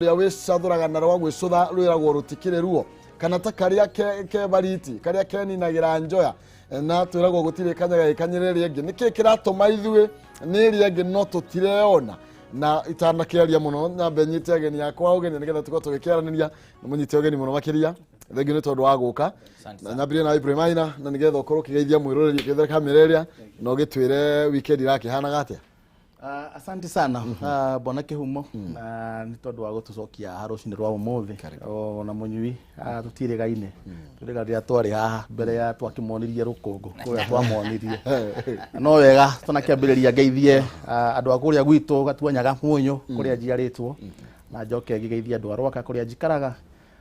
Rũrĩa wĩcathũraga na rwa gwĩcũtha rwĩragwo rũtikĩrĩ ruo, kana ta karĩa ke bariti karĩa keninagĩra njoya na twĩragwo gũtirĩ kanyaga gĩkanyĩra ĩrĩa ĩngĩ. Nĩkĩ kĩratũma ithuĩ nĩ ĩrĩa ĩngĩ no tũtireyona? Na itanakĩaria mũno, nyambe nyite ageni akwa ũgeni nĩgetha tũkorwo tũgĩkĩaranĩria. Na mũnyite ũgeni mũno makĩria, thengiũ nĩ tondũ wa gũka. Na nyambĩrĩrie na Ibrahim Aina, na nĩgetha ũkorwo ũkĩgeithia mwĩroreri ũkĩethera kamera ĩrĩa na ũgĩtwĩre weekend irakĩhanaga atĩa. Asante sana, bwana Kĩhumo, na nĩ tondũ wa gũtũcokia haha rũcinĩ rwa ũmũthĩ ona mũnyui tũtirĩgaine tũrĩga rĩrĩa twarĩ haha mbere ya twakĩmonirie rũkũngũ kũrĩa twamonirie. No wega tũnakĩambĩrĩria ngeithie andũ a kũrĩa gwitũ Gatuanyaga Mũnyũ kũrĩa njiarĩtwo, na njoke ngĩgeithie andũ a Rwaka kũrĩa njikaraga,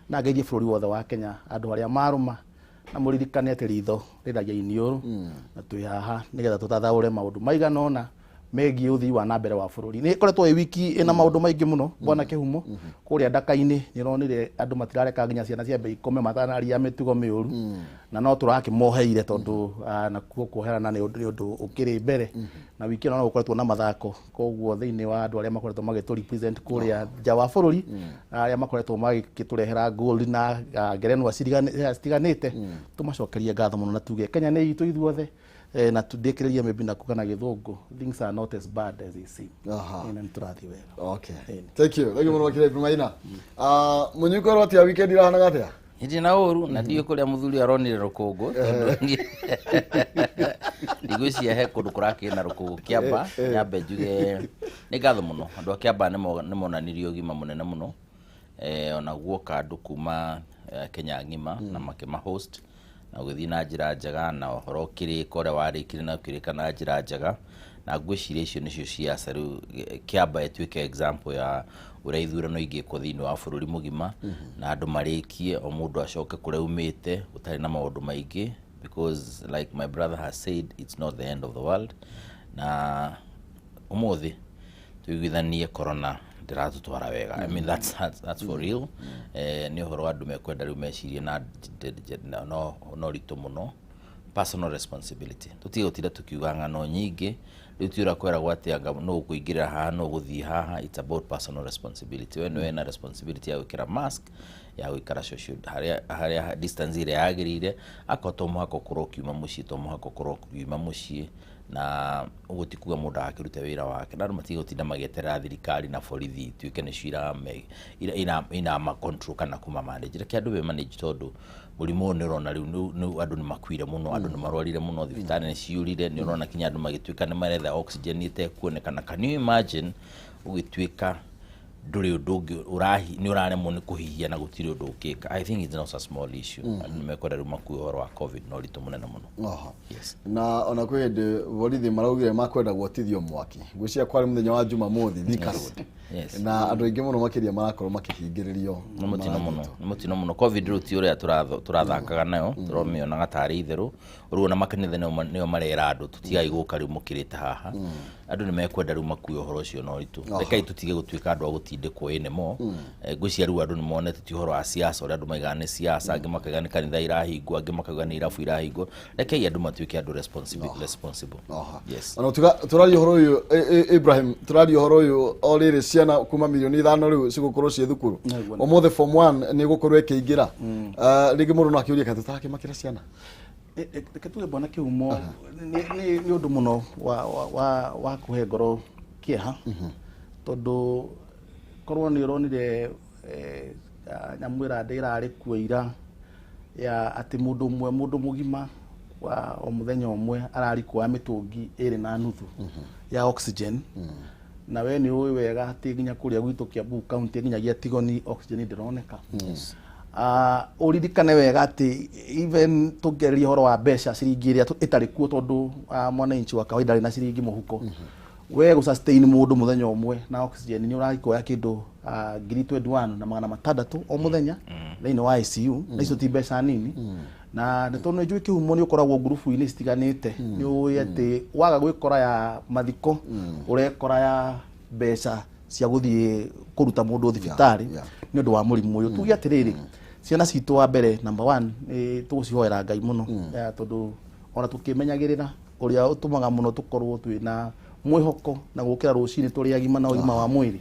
na ngeithie bũrũri wothe wa Kenya, andũ arĩa marũma, na mũririkane atĩ ritho rĩragia iniũrũ, na twĩ haha nĩgetha tũtathaũre maũndũ maigana ũna megiĩ ũthii wa na mbere wa bũrũri. Nĩ ĩkoretwo ĩ wiki ĩna maũndũ maingĩ mũno, bwana Kĩhumo. Kũrĩa Ndaka-inĩ nĩ ũronire andũ matirareka nginya ciana ciambe ikome matanaria mĩtugo mĩũru, na no tũrakĩmoheire tondũ nakuo kuoherana nĩ ũndũ ũkĩrĩ mbere. Na wiki ĩno no gũkoretwo na mathako, koguo thĩinĩ wa andũ arĩa makoretwo magĩtũ represent kũrĩa nja wa bũrũri, arĩa makoretwo magĩtũrehera gold na ngerenwa citiganĩte, tũmacokerie ngatho mũno na tuge Kenya nĩ itũ ithuothe. Na ndĩkĩrĩrie maybe na kuga na Gĩthũngũ, things are not as bad as they seem. Na nĩ tũrathiĩ wega. Okay. Thank you. Thank you mũno makĩria, Ibrahim Aina. Mũnyui kwĩrwo atĩa, weekend irahanaga atĩa? Ndirĩ na ũru, na ndiũĩ kũrĩa mũthuri aronire rũkũngũ, tondũ niĩ ndigwĩciria he kũndũ kũrakĩrĩ na rũkũngũ. Kĩamba nyambe njuge nĩ ngatho mũno andũ a Kĩamba nĩ monanirie ũgima mũnene mũno, ona guoka andũ kuma Kenya ng'ima na makĩma host na ũgĩthiĩ na njĩra njega, na ũhoro ũkĩrĩka ũrĩa warĩkire na ũkĩrĩka na njĩra njega. Na ngwĩciria icio nĩcio ciaca rĩu Kĩamba ĩtuĩke example ya ũrĩa ithurano ingĩkwo thĩinĩ wa bũrũri mũgima, na andũ marĩkie, o mũndũ acoke kũrĩa umĩte gũtarĩ na maũndũ maingĩ, because like my brother has said, it's not the end of the world. Na ũmũthĩ tũiguithanie corona ndĩratũtwara wega. I mean, that's for real. Nĩ ũhoro andũ mekwenda rĩu mecirie na no ritũ mũno, personal responsibility. Tũtige gũtinda tũkiuga ng'ano nyingĩ. Rĩu ti ũrĩa kwĩragwo atĩ anga nũ ũkũingĩrĩra haha, nũ ũgũthiĩ haha. It's about personal responsibility. We nĩwe na responsibility ya gwĩkĩra mask, ya gũikara social harĩa distance ĩrĩa yagĩrĩire. Akorwo to mũhaka ũkorwo ũkiuma mũciĩ, to mũhaka ũkorwo ũkiuma mũciĩ, na ũguo ti kuga mũndũ agakĩrute wĩra wake. Na andũ matige gũtinda magĩeterera thirikari na borithi ituĩke nĩcio irama control kana kũma manage. Reke andũ me manage, tondũ mũrimũ ũyũ nĩ ũrona rĩu andũ nĩ makuire mũno, andũ nĩ marwarire mũno, thibitarĩ nĩ ciyũrire. Nĩ ũrona kinya andũ magĩtuĩka nĩ maretha oxygen ĩtekuonekana. Can you imagine ũgĩtuĩka ndũrĩ ũndũ ũngĩ ũrahi, nĩ ũraremwo nĩ kũhihia na gũtirĩ ũndũ ũngĩka? I think it's not a small issue. Andũ nĩ mekwenda rĩu makue ũhoro wa COVID na ũritũ mũnene mũno. Yes. Na ona kwĩ hĩndĩ borithi maraugire makwenda gwotithio mwaki, ngwĩciria kwarĩ mũthenya wa Jumamothi, Thika Road. Na andũ aingĩ mũno makĩria marakorwo makĩhingĩrĩrio. Nĩ mũtino mũno, nĩ mũtino mũno. COVID rĩu ti ũrĩa tũrathakaga nayo, tũramĩonaga tarĩ itherũ. Rĩu ona makanitha nĩo marera andũ tũtigai gũka rĩu mũkĩrĩte haha. Andũ nĩ mekwenda rĩu makue ũhoro ũcio na ũritũ. Rekei tũtige gũtuĩka andũ a gũtindĩkwo anymore. Ngwĩciria rĩu andũ nĩ monete ti ũhoro wa siasa, ũrĩa andũ maigaga nĩ siasa, angĩ makauga nĩ kanitha irahingwo, angĩ makauga nĩ irabu irahingwo. Rekei andũ matuĩke andũ responsible. Yes. Ona tũraria ũhoro ũyũ, Ibrahim, tũraria ũhoro ũyũ o rĩrĩ ciana kuma 5 milioni rĩu cigũkorwo ciĩ thukuru. Ũmũthĩ form 1 nĩ gũkorwo ĩkĩingĩra. Rĩngĩ mũndũ no akĩũrie, kaĩ tũtarakĩmakĩra ciana? Reke tuge, bwana Kĩhumo, nĩ ũndũ mũno wa kũhe ngoro kĩeha, tondũ korwo nĩ ũronire nyamũ ĩrandĩ ĩrarĩ kuo ira ya atĩ mũndũ ũmwe, mũndũ mũgima wa o mũthenya ũmwe arari kuoya mĩtũngi 2.5 ya oxygen. Na we nĩ ũĩ wega atĩ nginya kũrĩa gwitũ Kiambu County, nginyagia Tigoni, oxygen ndĩroneka. Ũririkane wega atĩ even tũngĩarĩria ũhoro wa mbeca, ciringi ĩrĩa ĩtarĩ kuo, tondũ mwananchi wa kawaida arĩ na ciringi mũhuko, we gũ sustain mũndũ mũthenya ũmwe na oxygen nĩ ũragĩkuoya kĩndũ ngiri 21 na magana matandatũ o mũthenya thĩinĩ wa ICU, na icio ti mbeca nini. Na nĩ tondũ nĩ njũĩ, Kĩhumo, nĩ ũkoragwo ngurubu-inĩ citiganĩte, nĩ ũĩ atĩ waga gwĩkora ya mathiko, ũrekora ya mbeca cia gũthiĩ kũruta mũndũ thibitarĩ nĩ ũndũ wa mũrimũ ũyũ. Tuge atĩrĩrĩ, ciana citũ, wa mbere, number one, nĩ tũgũcihoera Ngai mũno, tondũ ona tũkĩmenyagĩrĩra ũrĩa ũtũmaga mũno tũkorwo twĩna Mwĩhoko na gũkĩra rũcinĩ tũrĩ agima na ũgima wa mwĩrĩ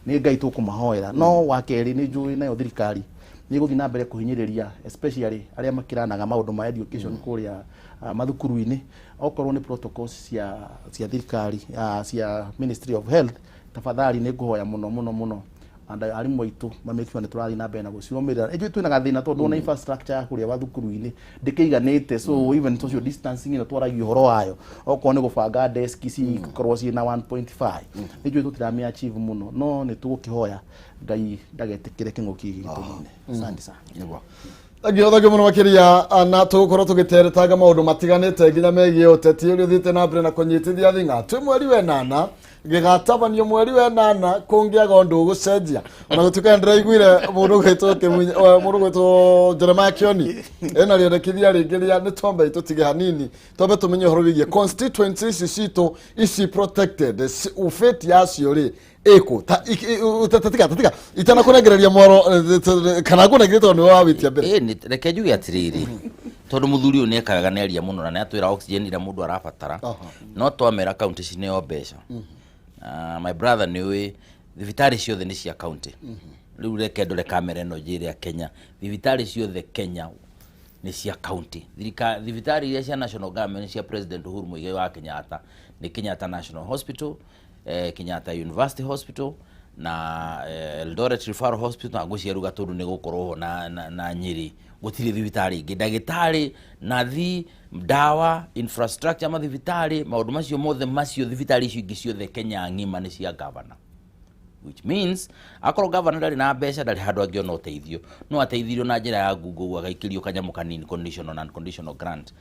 nĩ Ngai tũkũmahoera. No wa kerĩ, nĩ njũĩ nayo thirikari nĩ ĩgũthiĩ na mbere kũhinyĩrĩria, especially arĩa makĩranaga maũndũ ma education kũrĩa mathukuru-inĩ. Okorwo nĩ protocols cia thirikari, cia Ministry of Health, tafadhali nĩ ngũhoya mũno mũno mũno and arimũ aitũ mamake sure nĩ tũrathiĩ na mbere na gũcirũmĩrĩra. Ĩnjũĩ twĩna gathĩna tondũ ona infrastructure ya kũrĩa mathukuru-inĩ ndĩkĩiganĩte, so even social distancing ĩno twaragia ũhoro wayo, okorwo nĩ gũbanga desk cikorwo ciĩna 1.5, nĩ njũĩ tũtiramĩ achieve mũno, no nĩ tũgũkĩhoya Ngai ndagetĩkĩre kĩng'ũki gĩkĩ gĩtũnine. Asante sana. Nĩguo. Thank you, thank you mũno makĩria. Na tũgũkorwo tũgĩteretanga maũndũ matiganĩte nginya megiĩ ũteti ũrĩa ũthiĩte na mbere na kũnyitithia thing'a. Twĩ mweri wa ĩnana, gĩgatabanio mweri wa ĩnana, kũngĩaga ũndũ ũgũcenjia. Ona gũtuĩka nĩndĩraiguire mũndũ ũgwĩtwo mũndũ ũgwĩtwo Jeremiah Kioni ena rĩendekithia rĩngĩ rĩa nĩ twambe tũtige hanini, twambe tũmenye ũhoro wĩgiĩ constituency ici citũ ici protected, fate yacio rĩ ĩkũ. Ta tiga tiga itanakũnengereria mwaro kana ngũnengerie tondũ nĩwe wawĩtia mbere. Ĩ, reke njuge atĩrĩrĩ, tondũ mũthuri ũyũ nĩekaga nĩ aria mũno na nĩatwĩra oxygen ĩrĩa mũndũ arabatara, no twamera kaunti cineo mbeca. Ah, my brother, nĩ ũĩ thibitarĩ ciothe nĩ cia kaunti. Rĩu reke ndore kamera ĩno njĩre a Kenya, thibitarĩ ciothe Kenya nĩ cia kaunti. Thibitarĩ iria cia national government cia President Uhuru Muigai wa Kenyatta nĩ Kenyatta National Hospital, Kenyatta University Hospital na Eldoret Referral Hospital, na ngwĩciria rĩu Gatundu nĩ gũkorwo ho na Nyĩrĩ. Gũtirĩ thibitarĩ ingĩ. Ndagĩtarĩ, nathi, ndawa, infrastructure, mathibitarĩ, maũndũ macio mothe macio, thibitarĩ icio ingĩ ciothe Kenya ng'ima nĩ cia governor, which means akorwo governor ndarĩ na mbeca, ndarĩ handũ angĩona ũteithio. No ateithirio na njĩra ya ngungo ũguo, agaikĩrio kanyamũ kanini, conditional and unconditional grant.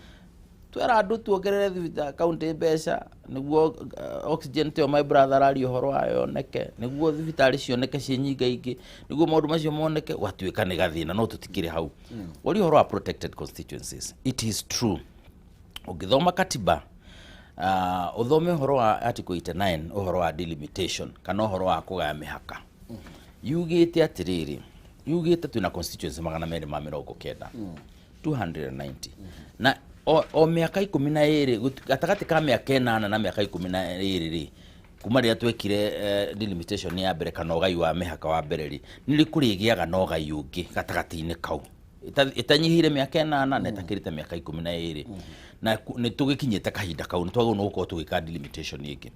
Twera andũ tuongerere thibitarĩ kaunti mbeca nĩguo oxygen tĩyo my brother araria ũhoro wayo yoneke, nĩguo thibitarĩ cioneke ciĩ nyingaingĩ, nĩguo maũndũ macio moneke, gwatuĩka nĩ gathĩna. No tũtikĩrĩ hau. Ũria ũhoro wa protected constituencies, it is true, ũngĩthoma katiba, ũthome ũhoro wa article 89, ũhoro wa delimitation kana ũhoro wa kũgaya mĩhaka, yugĩte atĩrĩrĩ, yugĩte twĩna constituency 290, 290, na o mĩaka 12, gatagatĩ ka mĩaka 8 na mĩaka 12 rĩ, kuma rĩrĩa twekire delimitation ya mbere kana ũgai wa mĩhaka wa mbere rĩ, nĩ kũrĩgĩaga na ũgai ũngĩ gatagatĩ-inĩ kau ĩtanyihĩire mĩaka 8 na ĩtakĩrĩte mĩaka 12. Na nĩ tũgĩkinyĩte kahinda kau nĩ twagĩrĩirwo nĩ gũkorwo tũgĩka delimitation ĩngĩ.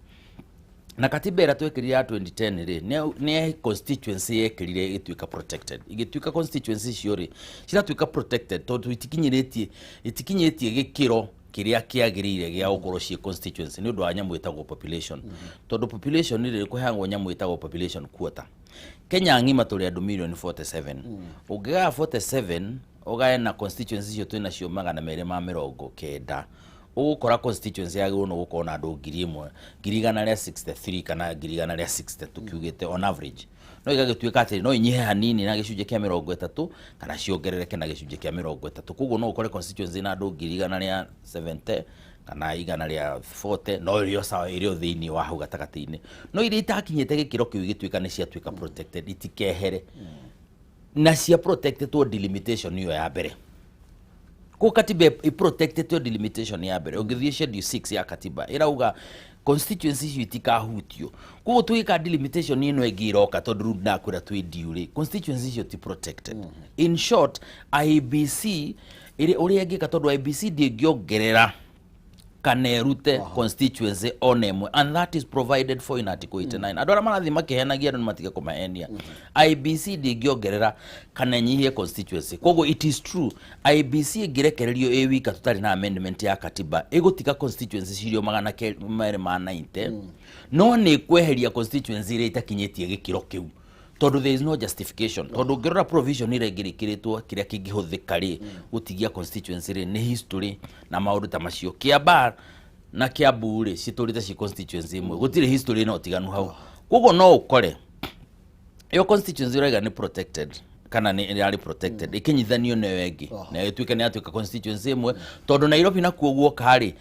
Na katiba ĩrĩa twekĩrire ya 2010 rĩ, nĩ constituency yekĩrire ĩgĩtuĩka protected. Igĩtuĩka constituency icio rĩ, ciratuĩka protected tondũ itikinyĩtie gĩkĩro kĩrĩa kĩagĩrĩire gĩa gũkorwo ciĩ constituency nĩ ũndũ wa nyamũ ĩtagwo population. Tondũ population rĩ, kũheagwo nyamũ ĩtagwo population quota. Kenya ng'ima tũrĩ andũ milioni 47. Ũngĩgaya 47 ũgae na constituency icio twĩ nacio 290, ũgũkora constituency yagĩrĩirwo nĩ gũkorwo na andũ 1000, 163,000 kana 160,000 tũkiugĩte on average. No igagĩtuĩka atĩ no inyihe hanini na gĩcunjĩ kĩa 30 kana ciongerereke na gĩcunjĩ kĩa 30. Koguo no ũkore constituency na andũ 170,000 kana 140,000, no ĩrĩ o sawa, ĩrĩ o thĩinĩ wa hau gatagatĩ-inĩ. No iria itakinyĩte gĩkĩro kĩu igĩtuĩka nĩ ciatuĩka protected, itikehere na cia protected delimitation ĩyo ya mbere. Koguo katiba ĩ protected delimitation ya mbere. Ũngĩthiĩ schedule 6 ya katiba, ĩrauga constituency icio itikahutio. Koguo tũgĩka delimitation ĩno ĩngĩ ĩroka, tondũ rĩu ndakwĩra twĩ due rĩ, constituency icio ti protected. In short, IEBC ĩrĩ ũrĩa ĩngĩka, tondũ IEBC ndĩngĩongerera kana ĩrute constituency ona ĩmwe, and that is provided for in article 89. Andũ arĩa marathiĩ makĩhenagia andũ nĩ matige kũmahenia. IEBC ndĩngĩongerera kana ĩnyihie constituency. Koguo it is true, IEBC ĩngĩrekererio ĩ wika tũtarĩ na amendment ya katiba, ĩgũtiga constituency cirio 290, no nĩ ĩkweheria constituency iria itakinyĩtie gĩkĩro kĩu, tondũ there is no justification. Tondũ ũngĩrora provision ĩrĩa ĩngĩrĩkĩrĩtwo kĩrĩa kĩngĩhũthĩka rĩ gũtigia constituency rĩ, nĩ history na maũndũ ta macio. Kĩambaa na Kiambu rĩ, citũrĩte ci constituency ĩmwe, gũtirĩ history na ũtiganu hau. Koguo no ũkore ĩyo constituency ũraiga nĩ protected kana nĩ ĩrarĩ protected ĩkĩnyithanio na ĩyo ĩngĩ na ĩtuĩke nĩ yatuĩka constituency ĩmwe, tondũ Nairobi nakuo guoka rĩ,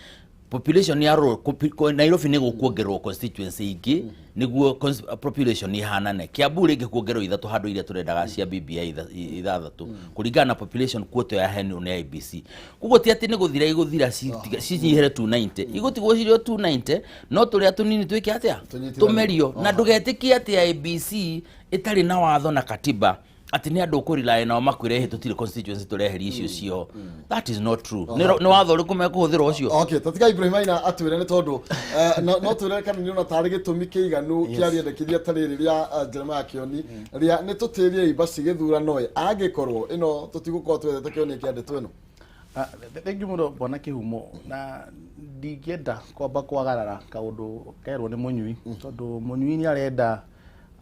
Population ya Nairobi nĩ gũkuongererwo constituency ingĩ nĩguo population ihanane. Kiambu rĩngĩ kuongererwo 3 handũ iria tũrendaga cia BBI 6 kũringana na population quota yaheanirwo nĩ IEBC. Koguo ti atĩ nĩ gũthira igũthira cinyihere 290, igũtigwo cirĩ o 290, no tũrĩa tũnini twĩke atĩa? Tũmerio. Na ndũgetĩkie atĩ IEBC ĩtarĩ na watho na katiba atĩ nĩ andũ ũkũrely nao makwĩre hĩ tũtirĩ constituency tũreheria icio cio. That is not true. Nĩ watho ũrĩkũ mekũhũthĩra ũcio? Okay, tatiga Ibrahim Aina atwĩre nĩ tondũ no twĩre kana nĩ ona tarĩ gĩtũmi kĩiganu kĩa rĩendekithia ta rĩrĩ rĩa Jeremiah Kĩoni rĩa nĩ tũtĩrie embassy gĩthurano ĩ angĩkorwo ĩno tũtigũkorwo twethete kĩoni kĩa ndeto ĩno. Thank you mũno Bwana Kĩhumo, na ndingĩenda kwamba kwagarara kaũndũ kerwo nĩ Mũnyui, tondũ Mũnyui nĩ arenda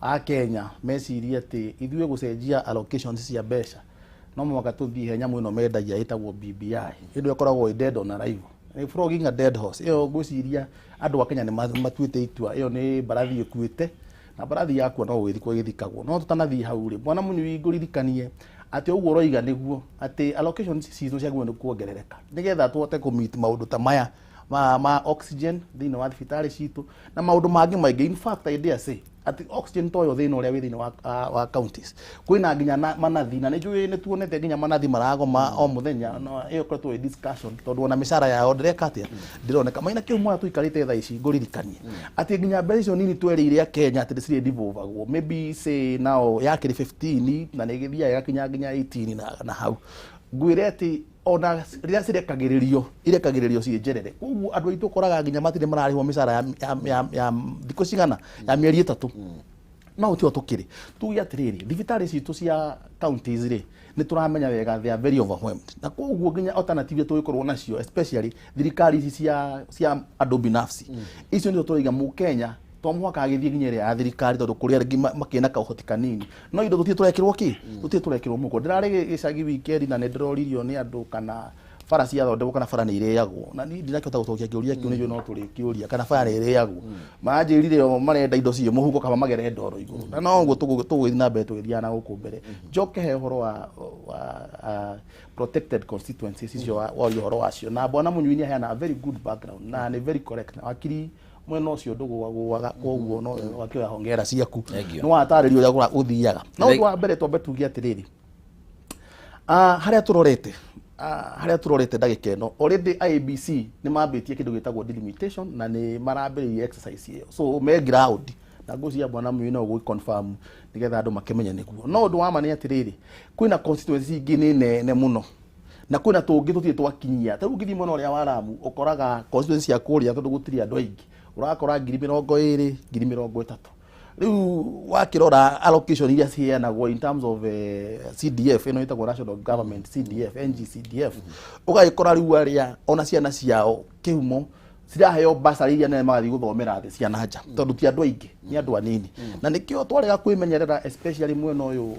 a Kenya mecirie atĩ ithuĩ gũcenjia allocations cia mbeca no mũhaka tũthiĩ he nyamũ ĩno mendagia ĩtagwo BBI, ĩno ĩkoragwo ĩ dead on arrival, nĩ flogging a dead horse. Ĩyo ngwĩciria andũ a Kenya nĩ matuĩte itua, ĩyo nĩ mbarathi ĩkuĩte na mbarathi yakua no gũgĩthikwo ĩgĩthikagwo. No tũtanathiĩ hau rĩ, Bwana Mũnyui, ngũririkanie atĩ ũguo ũroiga nĩguo atĩ allocations citũ ciagĩrĩirwo nĩ kuongerereka nĩgetha tũhote kũ meet maũndũ ta maya ma oxygen thĩinĩ wa thibitarĩ citũ na maũndũ mangĩ maingĩ. In fact, I dare say atĩ oxygen to yo thĩna ũrĩa wĩ thĩinĩ wa counties, kwĩna nginya manathi, na nĩ njũĩ nĩ tuonete nginya manathi maragoma o mũthenya, no ĩyo ĩkoretwo ĩ discussion tondũ ona mĩcara yao ndĩreka atĩa, ndĩroneka. Maina kĩu mwana tũikarĩte thaa ici, ngũririkanie atĩ nginya mbeca icio nini twerĩire a Kenya atĩ nĩ cirĩ devolvagwo, maybe say now yakĩrĩ 15 na nĩ ĩgĩthiaga ĩgakinya nginya 18 na hau ngwĩre atĩ ona rĩrĩa cirekagĩrĩrio irekagĩrĩrio ciĩ njerere. Koguo andũ aitũ ũkoraga nginya matirĩ mararĩhwo mĩcara ya thikũ cigana, ya mĩeri 3. No ũtio tũkĩrĩ tuge atĩrĩrĩ, thibitarĩ citũ cia counties rĩ, nĩ tũramenya wega they are very overwhelmed, na koguo nginya alternative tũgĩkorwo nacio, especially thirikari ici cia andũ binafsi, icio nĩcio tũraiga mũkenya to mũhaka agĩthiĩ nginya ĩrĩa ya thirikari, tondũ kũrĩ arĩa makĩna kaũhoti kanini, no indo tũtirĩ tũrekĩrwo kĩ, tũtirĩ tũrekĩrwo mũhuko. Ndĩrarĩ gĩcagi weekend na nĩ ndĩroririo nĩ andũ kana bara ciathondekwo kana bara nĩ irĩagwo, na niĩ ndinakĩhota gũcokia kĩũria kĩu, nĩnjũĩ no tũrĩkĩũria kana bara nĩ ĩrĩagwo. Manjĩrire o marenda indo ciĩ mũhuko kaba magere ndoro igũrũ, na no ũguo tũgũthiĩ na mbere tũgĩthiaga na gũkũ mbere. Njoke he ũhoro wa protected constituencies icio waria ũhoro wacio, na Bwana Mũnyui nĩ aheana a very good background na nĩ very correct, na wakiri mwena ũcio ndũgũagũaga, koguo no wakĩoya hongera ciaku nĩ watarĩria ũrĩa gũthiaga. Na ũndũ wa mbere twambe tuge atĩrĩrĩ, harĩa tũrorete ndagĩka ĩno already IEBC nĩ mambĩtie kĩndũ gĩtagwo delimitation na nĩ marambĩrĩria exercise ĩyo, so me ground, na ngwĩciria Bwana Mũnyui no ũgũ confirm nĩgetha andũ makĩmenye nĩguo. No ũndũ wa ma nĩ atĩrĩrĩ, kwĩna constituency ingĩ nĩ nene mũno na kwĩna tũngĩ tũtirĩ twakinyia. Ta rĩu ũngĩthiĩ mwena ũrĩa wa Lamu, ũkoraga constituency cia kũrĩa tondũ gũtirĩ andũ aingĩ, ũrakora 20,000, 30,000. Rĩu wakĩrora allocation iria ciheanagwo in terms of CDF ĩno ĩtagwo national government CDF, NGCDF, ũgagĩkora rĩu arĩa ona ciana ciao kĩhumo ciraheo basarĩ iria nene magathiĩ gũthomera thĩ cia nanja, tondũ ti andũ aingĩ, nĩ andũ anini. Na nĩkĩo twarega kwĩmenyerera, especially mwena ũyũ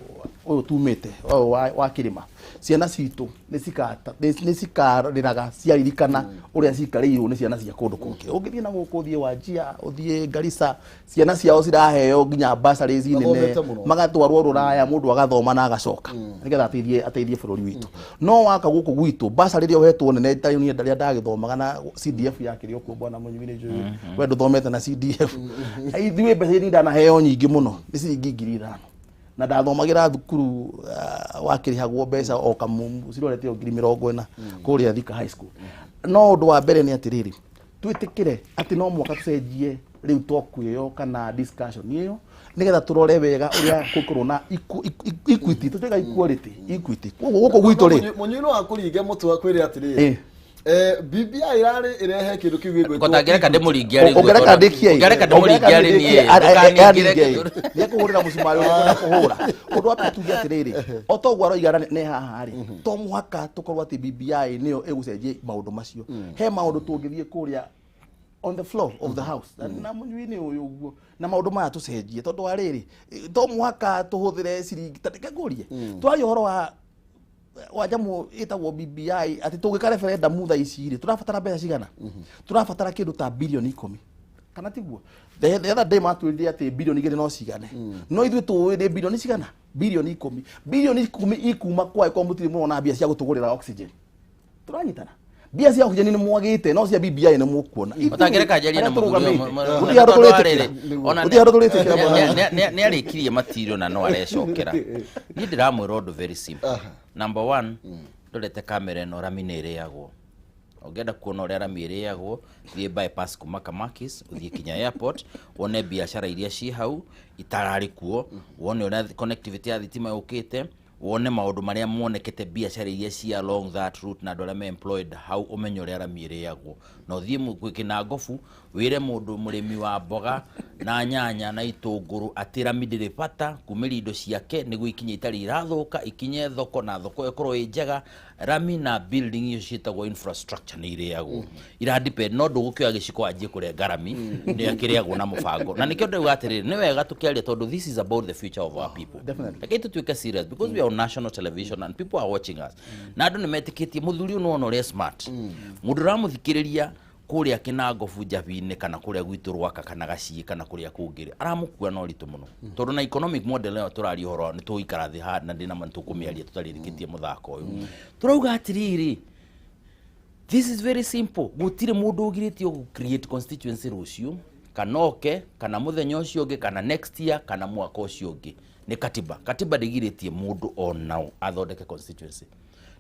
tumĩte ũyũ wa kĩrĩma, ciana citũ nĩ cikarĩraga ciaririkana ũrĩa cikarĩirwo nĩ ciana cia kũndũ kũngĩ. Ũngĩthiĩ na gũkũ, ũthiĩ Wajir, ũthiĩ Garissa, ciana ciao ciraheo nginya bursaries nene. Mathomete mũno. Magatwarwo rũraya, mũndũ agathoma na agacoka nĩgetha ateithie bũrũri witũ. No waka gũkũ gwitũ bursary ĩrĩa ũhetwo nene, ta niĩ rĩrĩa ndagĩthomaga na CDF yakĩrĩ o kuo. Bwana Mũnyui, nĩ njũĩ we ndũthomete na CDF. Ithuĩ mbeca iria ndanaheo nyingĩ mũno nĩ ciringi 5,000, na ndathomagĩra thukuru wakĩrĩhagwo mbeca o kamumu cirorete o 40,000 kũrĩa Thika High School. No ũndũ wa mbere nĩ atĩrĩrĩ, twĩtĩkĩre atĩ no mũhaka tũcenjie rĩu talk ĩyo kana discussion ĩyo nĩgetha tũrore wega ũrĩa gũkorwo na equity, tũtiga equality, equity. Koguo gũkũ gwitũ rĩ, Mũnyui no akũringe mũtwe akwĩre atĩrĩrĩ, BBI ĩrarĩ ĩrehe kĩndũ kĩu gĩgwĩtwo Kotangĩreka ndĩmũringie arĩ. Ũngĩreka ndĩkie. Ũngĩreka ndĩmũringie arĩ niĩ, ndũkaningĩre. Nĩekũhũrĩra mũcumarĩ ũrĩa ũkwenda kũhũra. Ũndũ wa mbere tuge atĩrĩrĩ, o toguo aroiga nĩ haha rĩ, to mũhaka tũkorwo atĩ BBI nĩyo ĩgũcenjia maũndũ macio. He maũndũ tũngĩthiĩ kũrĩa on the floor of the house na Mũnyui nĩ ũyũ ũguo na maũndũ maya tũcenjie, tondũ wa rĩrĩ, to mũhaka tũhũthĩre ciringi. Ta reke ngũrie, twaria ũhoro wa nyamũ ĩtagwo BBI atĩ tũngĩka referendum thaa ici rĩ, tũrabatara mbeca cigana? Tũrabatara kĩndũ ta 10 bilioni kana tiguo? The other day matwĩrire atĩ 2 bilioni no cigane, no ithuĩ tũĩ nĩ bilioni cigana? 10 bilioni. 10 bilioni ikuma kwa ĩkorwo mũtirĩ mũrona mbia cia gũtũgũrĩra oxygen. Tũranyitana Mbia cia oxygen nĩ mwagĩte no cia BBI nĩ mũkuona. Ũtangĩreka njarie na mũthuri Gũtirĩ handũ tũrĩtĩkĩra. Gũtirĩ handũ tũrĩtĩkĩra bwana. Nĩ arĩkirie matirio na no arecokera. Niĩ ndĩramwĩra ũndũ very simple. Number one, ndorete kamera ĩno rami nĩ ĩrĩagwo. Ũngĩenda kuona ũrĩa rami ĩrĩagwo, thiĩ bypass kuma Kamakis, ũthiĩ kinya airport, wone biacara iria ciĩ hau itararĩ kuo, wone ũrĩa connectivity ya thitima yũkĩte, wone maũndũ marĩa monekete biacara iria ci along that route na andũ arĩa me employed hau, ũmenye ũrĩa rami ĩrĩagwo. Na ũthiĩ Kĩnangobu wĩre mũndũ mũrĩmi wa mboga na nyanya na itũngũrũ atĩ rami ndĩrĩ bata kumĩria indo ciake nĩguo ikinye itarĩ irathũka, ikinye thoko na thoko ĩkorwo ĩ njega. Rami na building icio ciĩtagwo infrastructure nĩ irĩagwo, ira depend no ndũgũkĩoya gĩciko wanjie kũrenga rami, nĩ akĩrĩagwo na mũbango. Na nĩkĩo ndauga atĩrĩrĩ, nĩ wega tũkĩaria tondũ this is about the future of our people. Rekei tũtuĩke serious because we are on national television and people are watching us. Na andũ nĩ metĩkĩtie mũthuri ũyũ nĩwona ũrĩa smart, mũndũ ũramũthikĩrĩria kũrĩa Kĩnangobu Njabi-inĩ kana kũrĩa gwitũ Rwaka kana Gaciĩ kana kũrĩa kũngĩ aramũkua na ũritũ mũno, tondũ na economic model ĩyo tũraria ũhoro nĩ tũgũikara thĩ haha na ndĩna ma nĩ tũkũmĩaria tũtarĩkĩtie mũthako ũyũ. Tũrauga atĩrĩrĩ, this is very simple, gũtirĩ mũndũ ũgirĩtio gũ create constituency rũciũ kana oke kana mũthenya ũcio ũngĩ kana next year kana mwaka ũcio ũngĩ. Nĩ katiba, katiba ndĩgirĩtie mũndũ onao athondeke constituency.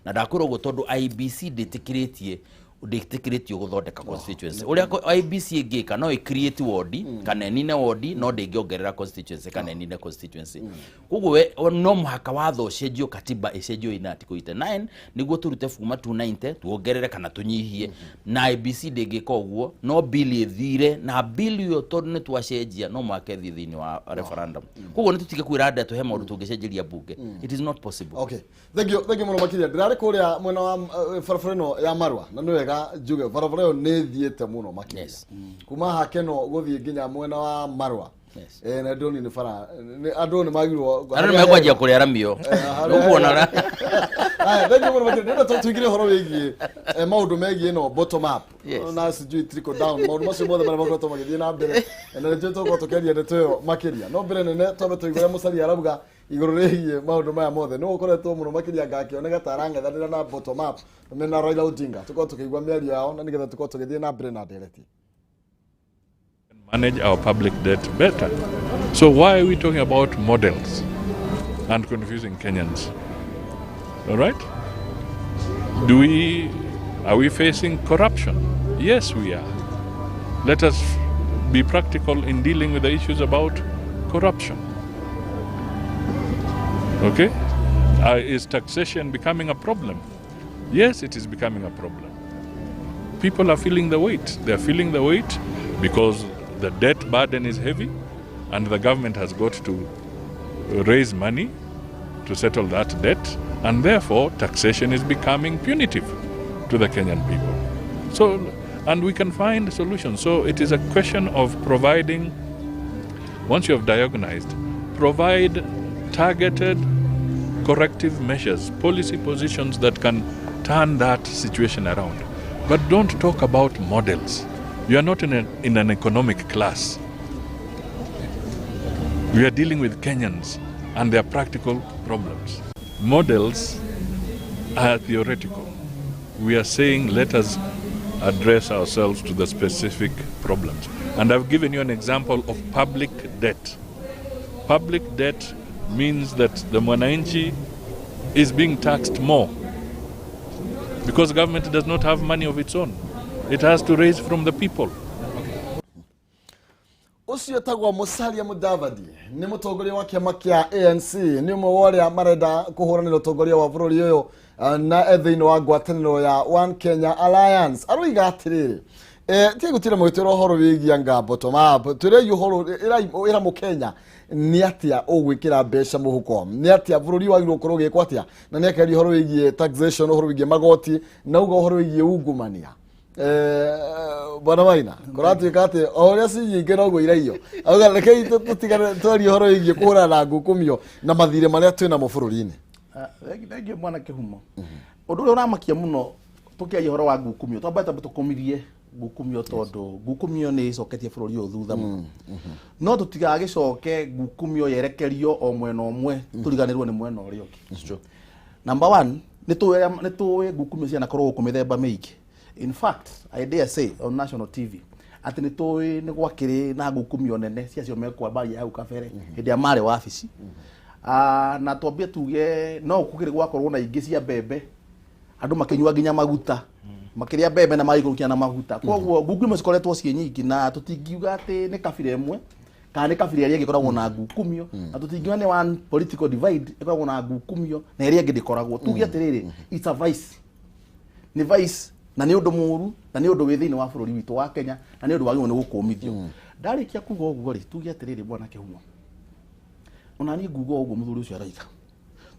Na ndakwĩra ũguo tondũ IEBC ndĩtĩkĩrĩtie ndĩtĩkĩrĩtio gũthondeka constituency. Ũrĩa IEBC ĩngĩka no ĩ create ward kana ĩnine ward, no ndĩngĩongerera constituency kana ĩnine constituency. Koguo we no mũhaka watho ũcenjio, katiba ĩcenjio ina article 89 nĩguo tũrute kuma 290 tuongerere kana tũnyihie. Na IEBC ndĩngĩka ũguo, no bill ĩthire na bill ĩyo tondũ nĩ twacenjia no mũhaka ĩthiĩ thĩinĩ wa referendum. Koguo nĩ tũtige kwĩra andũ atũhe maũndũ tũngĩcenjeria bunge. It is not possible. Okay, thank you, thank you mũno makĩria. Ndĩrarĩ kũrĩa mwena wa barabara ĩno ya Marua na nĩ wega njuge barabara ĩyo nĩ ĩthiĩte mũno makĩria. Kuma hakeno gũthiĩ nginya mwena wa Marua. Na ndĩroni nĩ bara andũ nĩ magirwo andũ nĩ mekwanjia kũrĩa rami ĩyo ũkuona ũrĩa. Haya, thank you mũno makĩria. Ndĩrenda tũingĩre ũhoro wĩgiĩ maũndũ megiĩ ĩno bottom up na sijui trickle down, maũndũ macio mothe marĩa makoretwo magĩthiĩ na mbere, na nĩtũĩ tũgũkorwo tũkĩaria ndeto ĩyo makĩria. No mbere nene twambe tũigue ũrĩa Musalia arauga igũrũ rĩgiĩ maũndũ maya mothe. Nĩ gũkoretwo mũno makĩria ngakĩoneka ta arang'ethanĩra na bottom up mena Raila Odinga. Tũkorwo tũkĩigua mĩario yao na nĩgetha tũkorwo tũgĩthiĩ na mbere na ndereti. Manage our public debt better. So why are we talking about models and confusing Kenyans? All right? Are we facing corruption? Yes, we are. Let us be practical in dealing with the issues about corruption. Okay? Is taxation becoming a problem? Yes, it is becoming a problem. People are feeling the weight. They are feeling the weight because the debt burden is heavy and the government has got to raise money to settle that debt, and therefore taxation is becoming punitive to the Kenyan people. So, and we can find solutions. So it is a question of providing, once you have diagnosed, provide targeted corrective measures, policy positions that can turn that situation around. But don't talk about models. You are not in an economic class. We are dealing with Kenyans and their practical problems. Models are theoretical. We are saying let us address ourselves to the specific problems. And I've given you an example of public debt. Public debt means that the mwananchi is being taxed more because government does not have money of its own. It has to raise from the people. Ũcio etagwo Musalia Mudavadi, nĩ mũtongoria wa kĩama kĩa ANC, nĩ ũmwe wa arĩa marenda kũhũranĩra ũtongoria wa bũrũri ũyũ na thĩinĩ wa ngwatanĩro ya One Kenya Alliance. Aroiga atĩrĩrĩ, tiga gũtira mũgĩtwĩra ũhoro wĩgiĩ nga bottom up, twĩrei ũhoro ĩra mũkenya nĩ atĩa ũgwĩkĩra mbeca mũhuko, nĩ atĩa bũrũri wagĩrĩirwo gũkorwo ũgĩkwo atĩa, na nĩ akĩaria ũhoro wĩgiĩ taxation, ũhoro wĩgiĩ magoti, na uga ũhoro wĩgiĩ ungumania. Bwana Maina, kũratuĩka atĩ o ũrĩa ci nyingĩ noguo iraiyo. Auga rekei tũtigane twarie ũhoro wĩgiĩ kũhũrana na ngukumio na mathirĩ marĩa twĩnamo bũrũri-inĩ. Thengiũ mwana Kĩhumo. Ũndũ ũrĩa ũramakia mũno tũkĩaria ũhoro wa ngukumio, twambe tũkũmirie ngukumio tondũ ngukumio nĩ ĩcoketie bũrũri ũyũ thutha mũno. No tũtigagĩcoke ngukumio yerekerio o mwena ũmwe tũriganĩrwo nĩ mwena ũrĩa ũngĩ. Number one, nĩ tũĩ ngukumio cianakorwo gũkũ mĩthemba mĩingĩ. In fact, I dare say on national TV atĩ nĩ tũĩ nĩ gwakĩrĩ na ngukumio nene cia acio mekwambaria hau kabere hĩndĩ ĩrĩa marĩ wabici. Na twambie tuge no gũkĩrĩ gwakorwo na ingĩ cia mbembe, andũ makĩnyua nginya maguta, makĩrĩa mbembe na magĩikũrũkia na maguta. Koguo ngukumio cikoretwo ciĩ nyingĩ, na tũtingiuga atĩ nĩ kabira ĩmwe kana nĩ kabira ĩrĩa ĩngĩ ĩkoragwo na ngukumio, na tũtingiuga nĩ one political divide ĩkoragwo na ngukumio na ĩrĩa ĩngĩ ndĩkoragwo. Tuge atĩrĩrĩ, it's a vice, nĩ vice, na nĩ ũndũ mũru, na nĩ ũndũ wĩ thĩinĩ wa bũrũri witũ wa Kenya, na nĩ ũndũ wagĩrĩirwo nĩ gũkũmithio. Ndarĩkia kuga ũguo rĩ, tuge atĩrĩrĩ, bwana Kĩhumo, ona niĩ nguga ũguo mũthuri ũcio araiga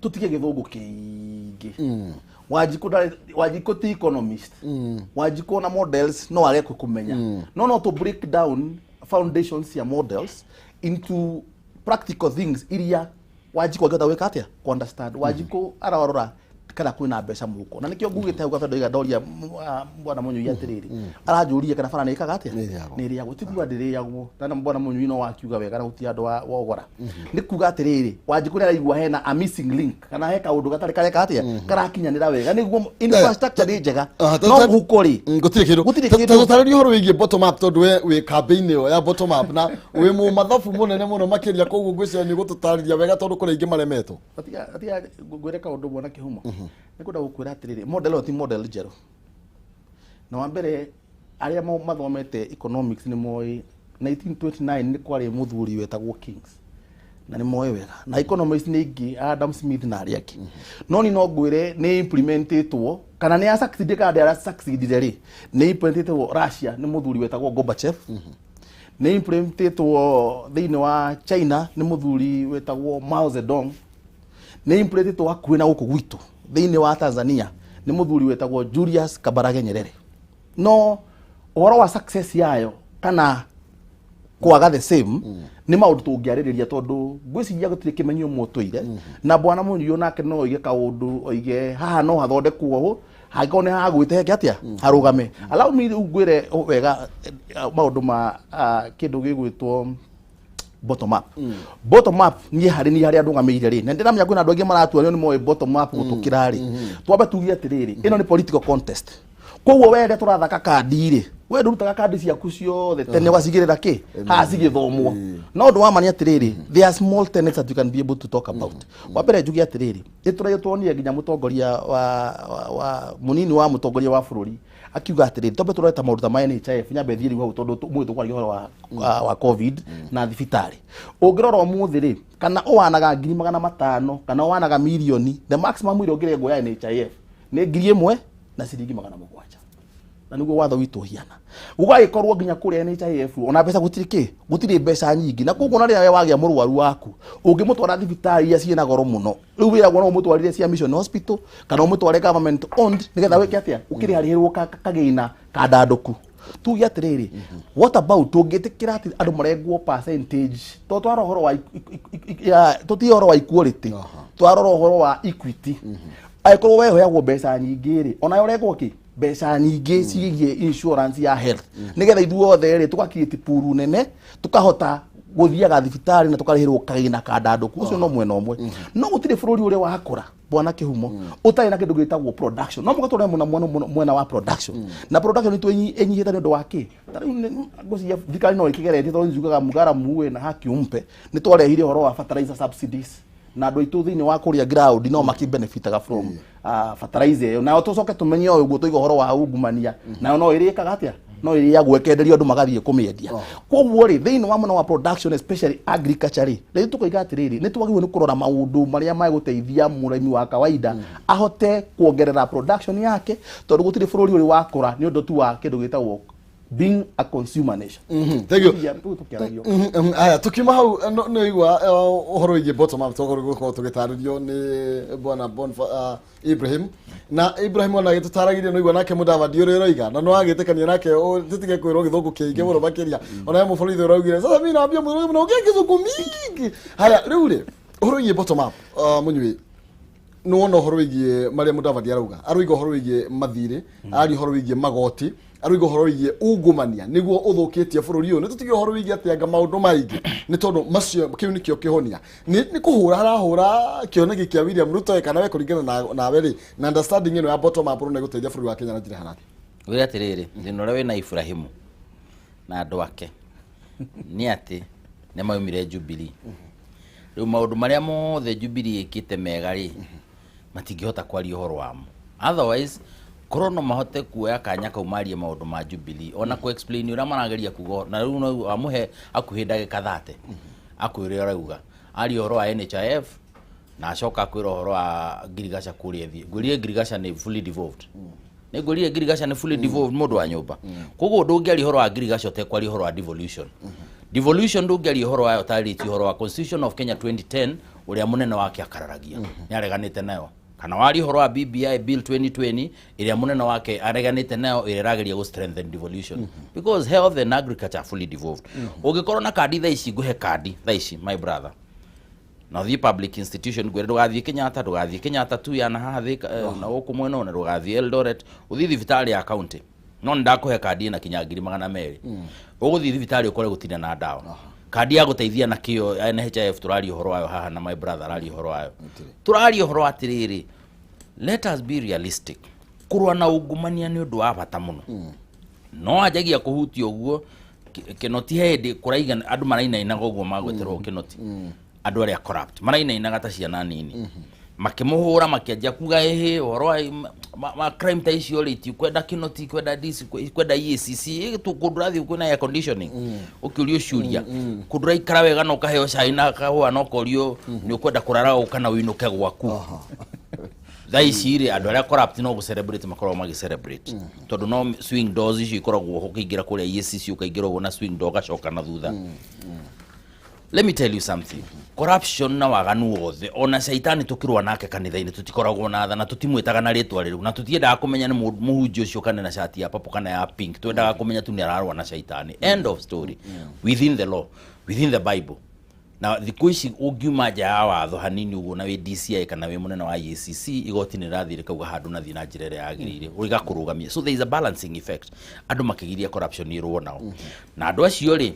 tũtige gĩthũngũ kĩingĩ. Wanjikũ Wanjikũ ti economist. Wanjikũ na models no areke kũmenya, no to break down foundations cia models into practical things iria Wanjikũ angĩhota gwĩka atĩa ku understand. Wanjikũ ararora kana kwĩna mbeca mũhuko, na nĩkĩo ngugĩte hau kabere ndoiga ndoria bwana Mũnyui atĩrĩrĩ, aranjũria kana bara nĩ ĩkaga atĩa. Nĩ ĩrĩagwo. Nĩ ĩrĩagwo, ti kuga ndĩrĩagwo, na bwana Mũnyui no wakiuga wega na gũtirĩ andũ wogora. Nĩ kuga atĩrĩrĩ, Wanjikũ nĩ araigua hena a missing link kana he kaũndũ gatarĩ kareka atĩa karakinyanĩra wega nĩguo infrastructure nĩ njega, no mũhuko rĩ, gũtirĩ kĩndũ. Gũtirĩ Ta kĩndũ. tũtarĩrie ũhoro wĩgiĩ bottom up, tondũ we wĩ kambĩ-inĩ ĩyo ya bottom up na wĩ mũmathabu mũnene mũno makĩria, koguo ngwĩciria nĩ ũgũtũtarĩria wega tondũ kũrĩ aingĩ maremetwo. Atiga ngwĩre kaũndũ, bwana Kĩhumo. Nĩ kwenda gũkwĩra atĩrĩrĩ, model ĩyo ti model njerũ. Na wa mbere, arĩa mathomete economics nĩ moĩ 1929 nĩ kwarĩ mũthuri wetagwo Keynes, na nĩ moĩ wega, na economists nĩ ingĩ, Adam Smith na arĩa angĩ. No ni no ngwĩre nĩ implementetwo kana nĩ ya succeed kana ndĩara succeedire rĩ, nĩ implementetwo Russia nĩ mũthuri wetagwo Gorbachev, nĩ implementetwo thĩinĩ wa China nĩ mũthuri wetagwo Mao Zedong, nĩ implementetwo hakuhĩ na gũkũ gwitũ thĩinĩ wa Tanzania nĩ mũthuri wetagwo Julius Kambarage Nyerere. No ũhoro wa success yayo kana kwaga the same nĩ maũndũ tũngĩarĩrĩria, tondũ ngwĩciria gũtirĩ kĩmenyo mũtũire na bwana Mũnyuo nake no oige kaũndũ, oige haha no hathondekwo ũũ, hangĩkorwo nĩ hagwĩte heke atĩa harũgame. Allow me rĩu ngwĩre wega maũndũ ma kĩndũ gĩgwĩtwo bottom up. Bottom up niĩ harĩ niĩ harĩa ndũgamĩire rĩ, na ndĩramenya kwĩna andũ aingĩ maratua nĩ moĩ bottom up gũtũkĩra rĩ. Twambe tuge atĩrĩrĩ, ĩno nĩ political contest, koguo we rĩrĩa tũrathaka kandi rĩ, we ndũrutaga kandi ciaku ciothe tene ũgacigĩrĩra kĩ haha cigĩthomwo. No ũndũ wa ma nĩ atĩrĩrĩ, there are small tenets that you can be able to talk about. Wa mbere njuge atĩrĩrĩ, nĩ tũraĩ tuonire nginya mũtongoria wa mũnini wa mũtongoria wa bũrũri akiuga atĩrĩrĩ, twambe tũreta maũndũ ta ma NHIF. Nyambe thiĩ rĩu hau tondũ mũthĩ tũkwaria ũhoro wa COVID na thibitarĩ. Ũngĩrora ũmũthĩ rĩ, kana ũwanaga 500,000 kana ũwanaga mirioni, the maximum ĩrĩa ũngĩrengwo ya NHIF nĩ 1,700, na nĩguo watho witũ ũhiana. Gũgagĩkorwo nginya kũrĩa NHIF ona mbeca gũtirĩ kĩ, gũtirĩ mbeca nyingĩ, na koguo ona rĩrĩa we wagĩa mũrwaru waku ũngĩmũtwara thibitarĩ iria ciĩna goro mũno, rĩu wĩragwo no ũmũtwarire cia Mission Hospital kana ũmũtware government owned nĩgetha wĩke atĩa, ũkĩrĩharĩrwo kagĩna kandandũku. Tuge atĩrĩrĩ, what about tũngĩtĩkĩra atĩ andũ marengwo percentage? To twarora ũhoro wa tũtige ũhoro wa equality, twarora ũhoro wa equity. Angĩkorwo we ũheagwo mbeca nyingĩ rĩ, onawe ũrengwo kĩ mbeca nyingĩ ciĩgiĩ insurance ya health, nĩgetha ithuothe rĩ tũga create pool nene, tũkahota gũthiaga thibitarĩ na tũkarĩhĩrwo kagĩna kandandũku. Ũcio no mwena ũmwe. No gũtirĩ bũrũri ũrĩa wakũra, bwana Kĩhumo, ũtarĩ na kĩndũ gĩtagwo production. No mũka tũrore mũno mũno mũno mwena wa production, na production itũ ĩnyihĩte nĩ ũndũ wa kĩ? Ta rĩu ngwĩciria thirikari no ĩkĩgeretie, tondũ njugaga mũgara muwe na haki umpe. Nĩ twarehire ũhoro wa fertilizer subsidies, na andũ aitũ thĩinĩ wa kũrĩa ground no makĩbenefitaga from fertilizer ĩyo. Nayo tũcoke tũmenye o ũguo tũiga ũhoro wa ungumania, nayo no ĩrĩkaga atĩa, no ĩrĩagwo ĩkenderio andũ magathiĩ kũmĩendia. Koguo rĩ, thĩinĩ wa mwena wa production, especially agriculture rĩ, rĩu tũkoiga atĩrĩrĩ, nĩ twagĩrĩirwo nĩ kũrora maũndũ marĩa magũteithia mũrĩmi wa kawaida ahote kuongerera production yake, tondũ gũtirĩ bũrũri ũrĩ wakũra nĩ ũndũ tu wa kĩndũ gĩtagwo being a consumer nation. Thank you. Rĩu tũkĩaragia. Aya, tukiuma hau nĩ igua ũhoro wĩgiĩ bottom up, twakorwo gũkorwo tũgĩtarĩrio nĩ bwana Ibrahim, na Ibrahim ona agĩtũtaragĩria nĩ igua nake Mudavadi ũrĩa ũroiga, na no agĩtĩkania nake tũtige kwĩrwo gĩthũngũ kĩingĩ mũno makĩria. Ona we mũborithi ũraugire sasa mimi naambia mũno mnaongea kĩzungu mingi. Haya, rĩu rĩ, ũhoro wĩgiĩ bottom up, Mũnyui, nĩ wona ũhoro wĩgiĩ marĩa Mudavadi arauga, aroiga ũhoro wĩgiĩ mathirĩ, aria ũhoro wĩgiĩ magoti, aroiga ũhoro wĩgiĩ ungumania nĩguo ũthũkĩtie bũrũri ũyũ. Nĩ tũtige ũhoro wĩgiĩ atĩ anga maũndũ maingĩ nĩ tondũ macio kĩu nĩkĩo kĩhonia nĩ kũhũra arahũra kĩoneki kĩa William Ruto, kana we kũringana nawe rĩ, na understanding ĩno ya bottom up nĩ gũteithia bũrũri wa Kenya na njĩra ĩhana atĩa? Ngwĩre atĩrĩrĩ, thĩna ũrĩa wĩna Ibrahimu na andũ ake nĩ atĩ nĩ maumire Jubilee. Rĩu maũndũ marĩa mothe Jubilee ĩkĩte mega rĩ, matingĩhota kwaria ũhoro wamo. Otherwise, korwo no mahote kuoya kanya kau marie maũndũ ma Jubilee, ona kũ explain ũrĩa marageria kuga, na rĩu no wamũhe hakuhĩ ndagĩka 30 akwĩre ũrauga aria ũhoro wa NHIF na acoka akwĩra ũhoro wa ngirigaca kũrĩa ĩthiĩ. Ngwĩrire ngirigaca nĩ fully devolved. Nĩ ngwĩrire ngirigaca nĩ fully devolved, mũndũ wa nyũmba. Koguo ndũngĩaria ũhoro wa ngirigaca ũtekwaria ũhoro wa devolution. Devolution ndũngĩaria ũhoro wayo ũtarĩtie ũhoro wa Constitution of Kenya 2010, ũrĩa mũnene wake akararagia, nĩ areganĩte nayo. Kana waria ũhoro wa BBI Bill 2020, ĩrĩa mũnene wake areganĩte nayo, ĩrĩa ĩrageria gũ strengthen devolution, because health and agriculture are fully devolved. Ũngĩkorwo na kandi thaa ici, ngũhe kandi thaa ici, my brother, na ũthiĩ public institution, ngwĩre ndũgathiĩ Kenyatta, ndũgathiĩ Kenyatta tu yana haha Thika, na gũkũ mwena ũyũ, na ndũgathiĩ Eldoret, ũthiĩ thibitarĩ ya county, no nĩ ndakũhe kandi ĩna kinya 200,000, ũgũthiĩ thibitarĩ ũkore gũtirĩ na ndawa. Kandi ya gũteithia na kĩo NHIF tũraria ũhoro wayo haha, na my brother araria ũhoro wayo, tũraria ũhoro wa atĩrĩrĩ, let us be realistic. Kũrũa na ungumania nĩ ũndũ wa bata mũno, no anjagia kũhutia ũguo Kĩnoti he hĩndĩ kũraiga andũ marainainaga ũguo magweterwo Kĩnoti, andũ arĩa corrupt marainainaga ta ciana nini, makĩmũhũra, makĩanjia kuga ĩhĩ ũhoro wa ma crime ta icio rĩ, tikwenda Kĩnoti, kwenda DC, kwenda EACC. Kũndũ ũrathiĩ kwĩna air conditioning, ũkĩũrio ciũria, kũndũ ũraikara wega na ũkaheo cai na kahũa, na ũkorio nĩ ũkwenda kũrara gũkũ kana ũinũke gwaku. Thaa ici rĩ, andũ arĩa corrupt no gũ celebrate makoragwo magĩ celebrate, tondũ no swing doors icio ikoragwo ho, ũkĩingĩra kũrĩa EACC ũkaingĩra ũguo na swing door, ũgacoka na thutha. Let me tell you something, corruption na waganu wothe, ona caitani tukirwa nake kanitha-inĩ, tutikoragwo na tha na tutimwĩtaga na rĩtwa rĩrĩu, na tutiendaga kũmenya nĩ mũhunjia ũcio kana na cati ya purple kana ya pink. Twendaga kũmenya tu nĩ ararũa na caitani. End of story. Within the law, within the Bible. Na thikũ ici ũngiuma nja ya watho hanini ũguo, na wĩ DCI kana wĩ mũnene wa EACC, igoti nĩ rĩrathiĩ rĩkauga handũ nathiĩ na njĩra ĩrĩa yagĩrĩire, rĩgakũrũgamia. So there is a balancing effect. Andũ makĩgiria corruption ĩrũo nao na andũ acio rĩ,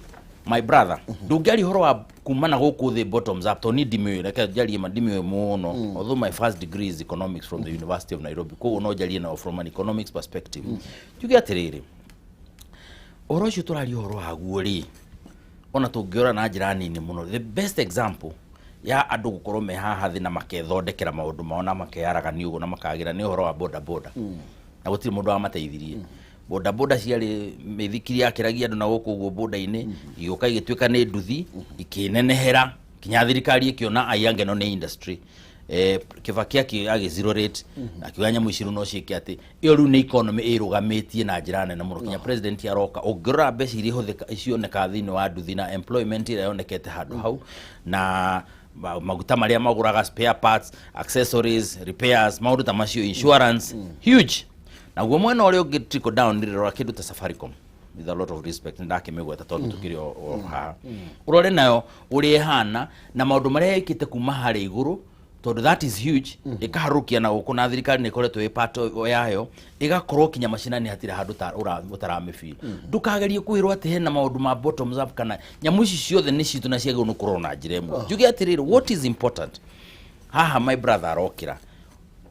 my brother, ndũngĩaria ũhoro wa kuma na gũkũ thĩ, bottoms up, tondũ niĩ ndimĩũĩ. Reke njarie ma, ndimĩũĩ mũno, although my first degree is economics from the University of Nairobi. Koguo no njarie nao from an economics perspective. Njuge atĩrĩrĩ, ũhoro ũcio tũraria ũhoro waguo rĩ, ona tũngĩora na njĩra nini mũno, the best example ya andũ gũkorwo me haha thĩ na makethondekera maũndũ mao na makeyaragania ũguo na makagĩra nĩ ũhoro wa boda boda, na gũtirĩ mũndũ wamateithirie. Boda boda ciarĩ mĩthikiri yakĩragia andũ na gũkũ ũguo boda-inĩ, igĩũka igĩtuĩka nĩ nduthi, ikĩnenehera kinya thirikari ĩkĩona aiange no nĩ industry. Kibaki agĩ zero rate, akiuga nyamũ ici rĩu no ciĩke atĩ ĩyo rĩu nĩ economy ĩrũgamĩtie na njĩra nene mũno, kinya president aroka. Ũngĩrora mbeca iria ihũthĩka cionekaga thĩinĩ wa nduthi na employment ĩrĩa yonekete handũ hau na maguta marĩa magũraga, spare parts, accessories, repairs, maũndũ ta macio, insurance, huge. Naguo mwena ũrĩa ũngĩ, trickle down, rora kĩndũ ta Safaricom. With a lot of respect, ndakĩmĩgweta tondũ tũkĩrĩ o haha, ũrore nayo ũrĩa ĩhana na maũndũ marĩa ĩkĩte kuma harĩa igũrũ, tondũ that is huge. Ĩkaharũkia na gũkũ, na thirikari nĩ ĩkoretwo ĩ part yayo, ĩgakorwo kinya macinani hatirĩ handũ ũtaramĩfeel. Ndũkagerie kwĩrwo atĩ hena maũndũ ma bottoms up kana nyamũ ici ciothe nĩ citũ na ciagĩrĩirwo nĩ kũrorwo na njĩra ĩmwe. Njuge atĩrĩrĩ, what is important haha, my brother arokĩra,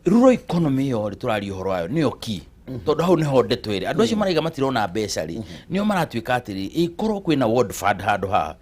rural economy ĩyo rĩ tũraria ũhoro wayo nĩyo key, tondũ hau nĩho ndeto ĩrĩ. Andũ acio maraiga matirona mbeca rĩ, nĩo maratuĩka atĩrĩ, ĩkorwo kwĩna ward fund handũ haha,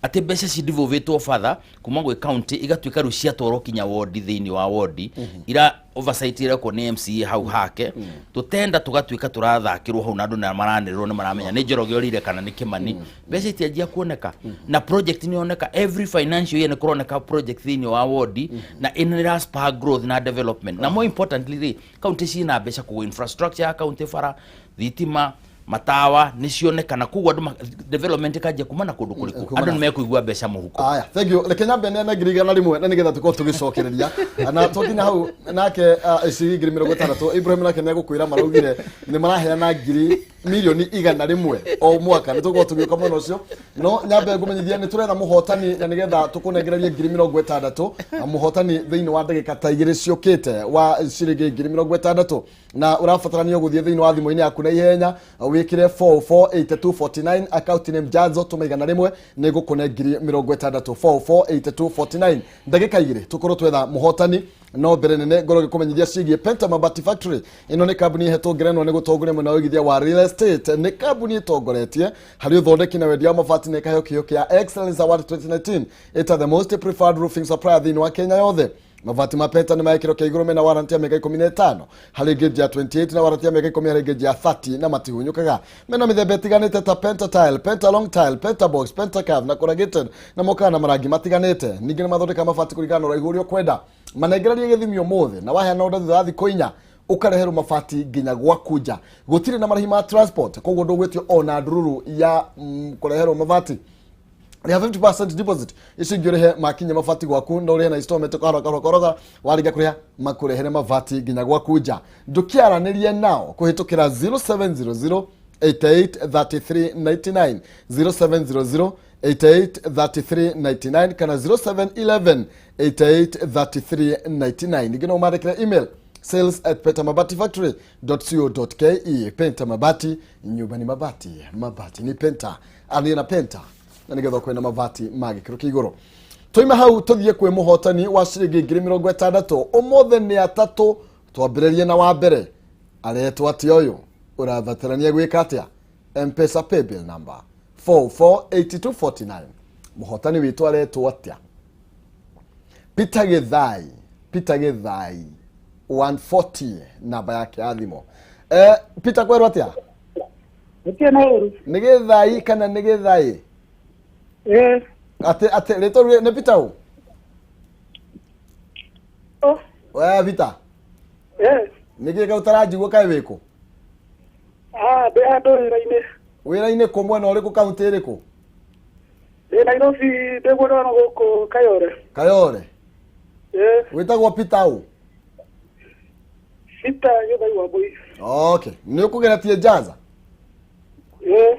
atĩ mbeca cidevolvĩtwo further kuma gwĩ county, igatuĩka rĩu ciatwarwo kinya wodi, thĩinĩ wa wodi ira oversight irekwo nĩ MCA hau hake, tũtenda tũgatuĩka tũrathakĩrwo hau na andũ nĩ maranĩrĩrwo, nĩ maramenya nĩ Njoroge ũrĩire kana nĩ Kĩmani. Mbeca itianjia kuoneka na project nĩ yoneka every financial year, nĩ kũroneka project thĩinĩ wa wodi na ĩno ĩra spur growth na development. Na more importantly rĩ, county ciĩna mbeca kũgũra infrastructure ya county, bara, thitima, matawa nĩ cionekana. Koguo andũ development ĩkanjia kuma na kũndũ kũrĩkũ? Kuma andũ nĩ mekũigua mbeca mũhuko. Aya, thank you. Reke nyambe neane 100,000 na nĩgetha tũkorwo tũgĩcokereria na twakinya hau nake ciringi 60,000. Ibrahim nake nĩegũkwĩra maraugire nĩ maraheana 100,000,000 o mwaka. Nĩ tũgũkorwo tũgĩũka mwena ũcio, no nyambe ngũmenyithia nĩ tũretha mũhotani na nĩgetha tũkũnengererie 60,000, na mũhotani thĩinĩ wa ndagĩka ta 2 ciũkĩte wa ciringi 60,000, na ũrabatarania gũthiĩ thĩinĩ wa thimũ-inĩ yaku na ihenya, wĩkĩre 448249, account name Janzo, tũma 100, nĩ ngũkũne 60,000. 448249. Ndagĩka 2 tũkorwo twetha mũhotani. No mbere nene ngorwo ngĩkũmenyithia ciĩgiĩ Penta Mabati Factory. Ĩno nĩ kambuni ĩhetwo ngerenwa nĩ gũtongoria mwena wa ũigithia wa real estate. Nĩ kambuni ĩtongoretie harĩ ũthondeki na wendia wa mabati na ĩkaheo kĩheo kĩa Excellence Award 2019 ĩta the most preferred roofing supplier thĩinĩ wa Kenya yothe. Mabati ma Penta nĩ ma gĩkĩro kĩa igũrũ, mena warranty ya mĩaka 15 harĩ ngĩnji ya 28 na warranty ya mĩaka 10 harĩ ngĩnji ya 30 na matihunyũkaga. Mena mĩthemba ĩtiganĩte ta Penta Tile, Penta Long Tile, Penta Box, Penta Curve na Corrugated, na mokaga na marangi matiganĩte. Ningĩ nĩ mathondekaga mabati kũringana na ũraihu ũrĩa ũkwenda. Manengererie gĩthimi ũmũthĩ na waheana order thutha wa thikũ 4 ũkareherwo mabati nginya gwaku nja. Gũtirĩ na marĩhi ma transport, koguo ndũgwĩtio ona ndururu ya kũreherwo mabati. Rĩha 50% deposit, icio ingĩ ũrĩhe makinya mabati gwaku, na ũrĩhe na installment kahora kahora kahora, warĩkia kũrĩha makũrehere mabati nginya gwaku nja. Ndũkĩaranĩrie nao kũhĩtũkĩra 0700 88 33 99, 0700 88 33 99 kana 0711 88 33 99. Ningĩ no ũmandĩkĩre email sales@pentamabatifactory.co.ke. Penta Mabati, nyumba ni mabati, mabati ni Penta. Aria na Penta na nĩgetha ũkorwo na mabati ma gĩkĩro kĩa igũrũ. Twaima hau tũthiĩ kwĩ mũhotani wa ciringi 60,000. Ũmũthĩ nĩ atatũ, twambĩrĩrie na wa mbere aretwo atĩa? Ũyũ ũrabatarania gwĩka atĩa? M-Pesa paybill number 448249. Mũhotani witũ aretwo atĩa? Peter Githai, Peter Githai 140 namba yake ya thimũ. Peter, kwerwo atĩa? Gũtirĩ na ũru. Nĩ Githai kana nĩ Githai? Ĩĩ. Atĩ rĩtwa rĩu nĩ Peter ũ? Oh, We Peter? Ĩĩ. Nĩ kĩ ũtaranjigua, kaĩ wĩkũ? Ah, ndĩ handũ wĩra-inĩ. Wĩra-inĩ kũ, mwena ũrĩkũ, kaunti ĩrĩkũ? Ndĩ Nairobi, ndĩ mwena wa gũkũ Kayore. Kayore? Ĩĩ. Wĩtagwo Peter ũ? Peter Gĩthai wa Mbui. Okay, nĩ ũkũgeretie njaza? Ĩĩ.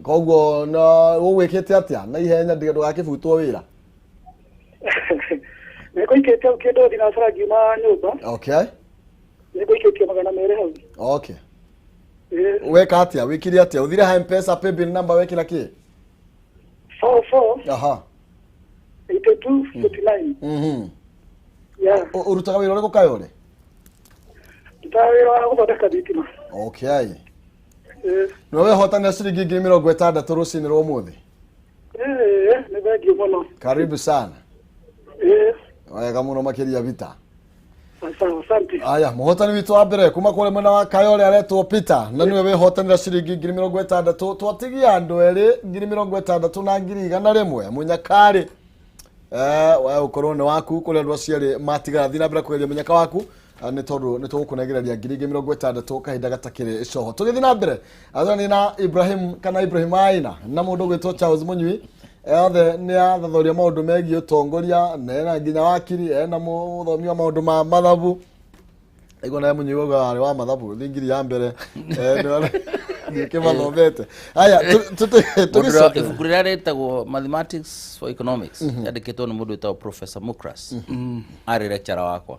Koguo na ũgwĩkĩte atĩa na ihenya ndũgakĩbutwo wĩra? Nĩngũikĩtie hau kĩndũ thinacara ngiuma nyũmba. Nĩngũikĩtie 200 hau. Ĩĩ. Weka atĩa, wĩkire atĩa, ũthire ha M-Pesa paybill number wekĩra kĩ? 44 82 49. Yeah. Ũrutaga wĩra ũrĩkũ Kayore? Ndutaga wĩra wa gũthondeka thitima. Ĩĩ. Nĩwe wehotanĩra ciringi 60,000 rũcinĩ rwa ũmũthĩ. Ĩĩ, nĩ thengiũ mũno. Karibu sana. Ĩĩ. Wega mũno makĩria, Peter. Sawa, asante. Aya, mũhotani witũ wa mbere kuma kũrĩa mwena wa Kayore aretwo Peter na nĩwe wĩhotanĩra ciringi 60,000. Twatigia andũ erĩ 60,000 na 100,000. Mũnyakarĩ, we ũkorwo nĩ waku kũrĩa andũ acio erĩ matigara, thiĩ na mbere kũgeria mũnyaka waku, nĩ tondũ nĩ tũgũkũnengereria 60,000 kahinda gatakĩrĩ coho. Tũgĩthiĩ na mbere athuranĩ na Ibrahim kana Ibrahim Aina na mũndũ ũgwĩtwo Charles Mũnyui, othe nĩ athathoria maũndũ megiĩ ũtongoria na ena nginya wakiri, ena mũthomi wa maũndũ ma mathabu. Aigua nawe Mũnyui wauga warĩ wa mathabu thingiri ya mbere, nĩkĩmathomete. Aya, tũgĩcoke. Ibuku rĩrĩa rĩtagwo Mathematics for Economics rĩandĩkĩtwo nĩ mũndũ wĩtagwo Professor Mukras, arĩ lecturer wakwa,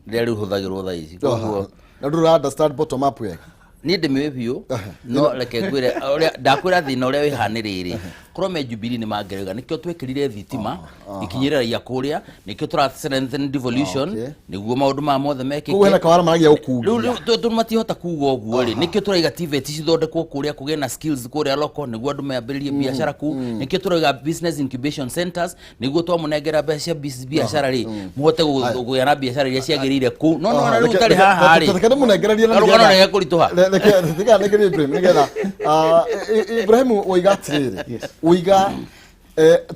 rĩrĩa rĩu hũthagĩrwo thaa ici, koguo Na ndũra understand bottom up wega? Niĩ ndĩmĩũĩ biũ, no reke ngwĩre ũrĩa ndakwĩra thĩna ũrĩa wĩ haha nĩ rĩrĩ, korwo me Jubilee nĩ mangĩrauga nĩkĩo twekĩrire thitima ikinyĩre raia kũrĩa, nĩkĩo tũra strengthen devolution, nĩguo maũndũ maya mothe mekĩke. Koguo hena kawara maragia Rĩu gũkungia. Rĩu tondũ matihota kuga ũguo rĩ, nĩkĩo tũraiga TVET cithondekwo kũrĩa, kũgĩe na skills kũrĩa loko nĩguo andũ mambĩrĩrie biacara kuu. Nĩkĩo tũraiga business incubation centers, nĩguo twamũnengera mbeca cia biacara rĩ, mũhote kũgĩa na biacara iria ciagĩrĩire kuu, no nona rĩu ũtarĩ haha rĩ, Reke ndĩmũnengererie na karũgano nĩgetha- nĩ gekũritũha. Reke tiga nengerie Ibrahim nĩgetha Ibrahim woiga atĩrĩrĩ, woiga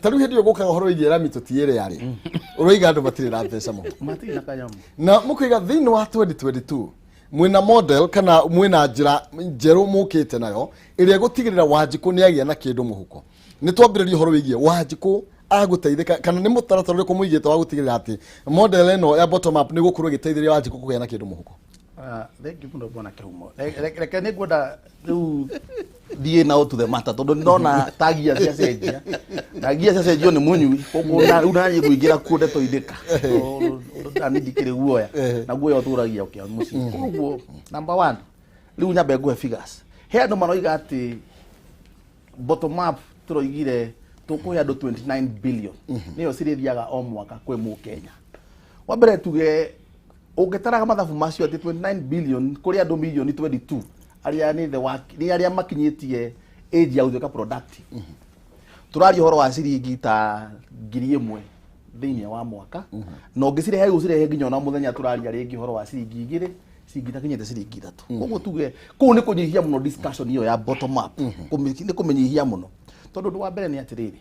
ta rĩu hĩndĩ ĩyo gũkaga ũhoro wĩgiĩ rami tũtiĩrĩ arĩ ũroiga andũ matirĩ na mbeca mũhuko. Matirĩ na kanyamũ. Na mũkaiga thĩinĩ wa 2022 mwĩna model kana mwĩna njĩra njerũ mũkĩte nayo ĩrĩa ĩgũtigĩrĩra Wanjikũ nĩ agĩa na kĩndũ mũhuko. Nĩ twambĩrĩria ũhoro wĩgiĩ Wanjikũ agũteithĩka, kana nĩ mũtaratara ũrĩkũ mũigĩte wa gũtigĩrĩra atĩ model ĩno ya bottom up nĩ gũkorwo ĩgĩteithĩrĩria Wanjikũ kũgĩa na kĩndũ mũhuko? Ah, thank you mũno bwana Kĩhumo. Reke nĩ ngwenda rĩu thiĩ nao to the matter, tondũ ndona ta gia ciacenjia na gia ciacenjio nĩ mũnyui, koguo rĩu naniĩ ngũingĩra kuo ndeto-inĩka nani ndikĩrĩ guoya na guoya ũtũragia ũkĩa mũciĩ. Koguo number one, rĩu nyambe nguhe figures. He andũ maroiga atĩ bottom up tũroigire tũkũhe andũ 29 billion, nĩyo cirĩthiaga o mwaka kwĩ mũkenya. Wa mbere tuge ũngĩtaraga mathabu macio atĩ 29 billion kũrĩ andũ milioni 22 arĩa nĩ the nĩ arĩa makinyĩtie age ya gũtuĩka productive, tũraria ũhoro wa ciringi ta 1,000 thĩinĩ wa mwaka, na ũngĩcirehe gũcirehe nginya ona mũthenya tũraria rĩngĩ ũhoro wa ciringi 2, ciringi itakinyĩte ciringi 3. Koguo tuge kũu nĩ kũnyihia mũno discussion ĩyo ya bottom up. Nĩ kũmĩnyihia mũno, tondũ ũndũ wa mbere nĩ atĩrĩrĩ,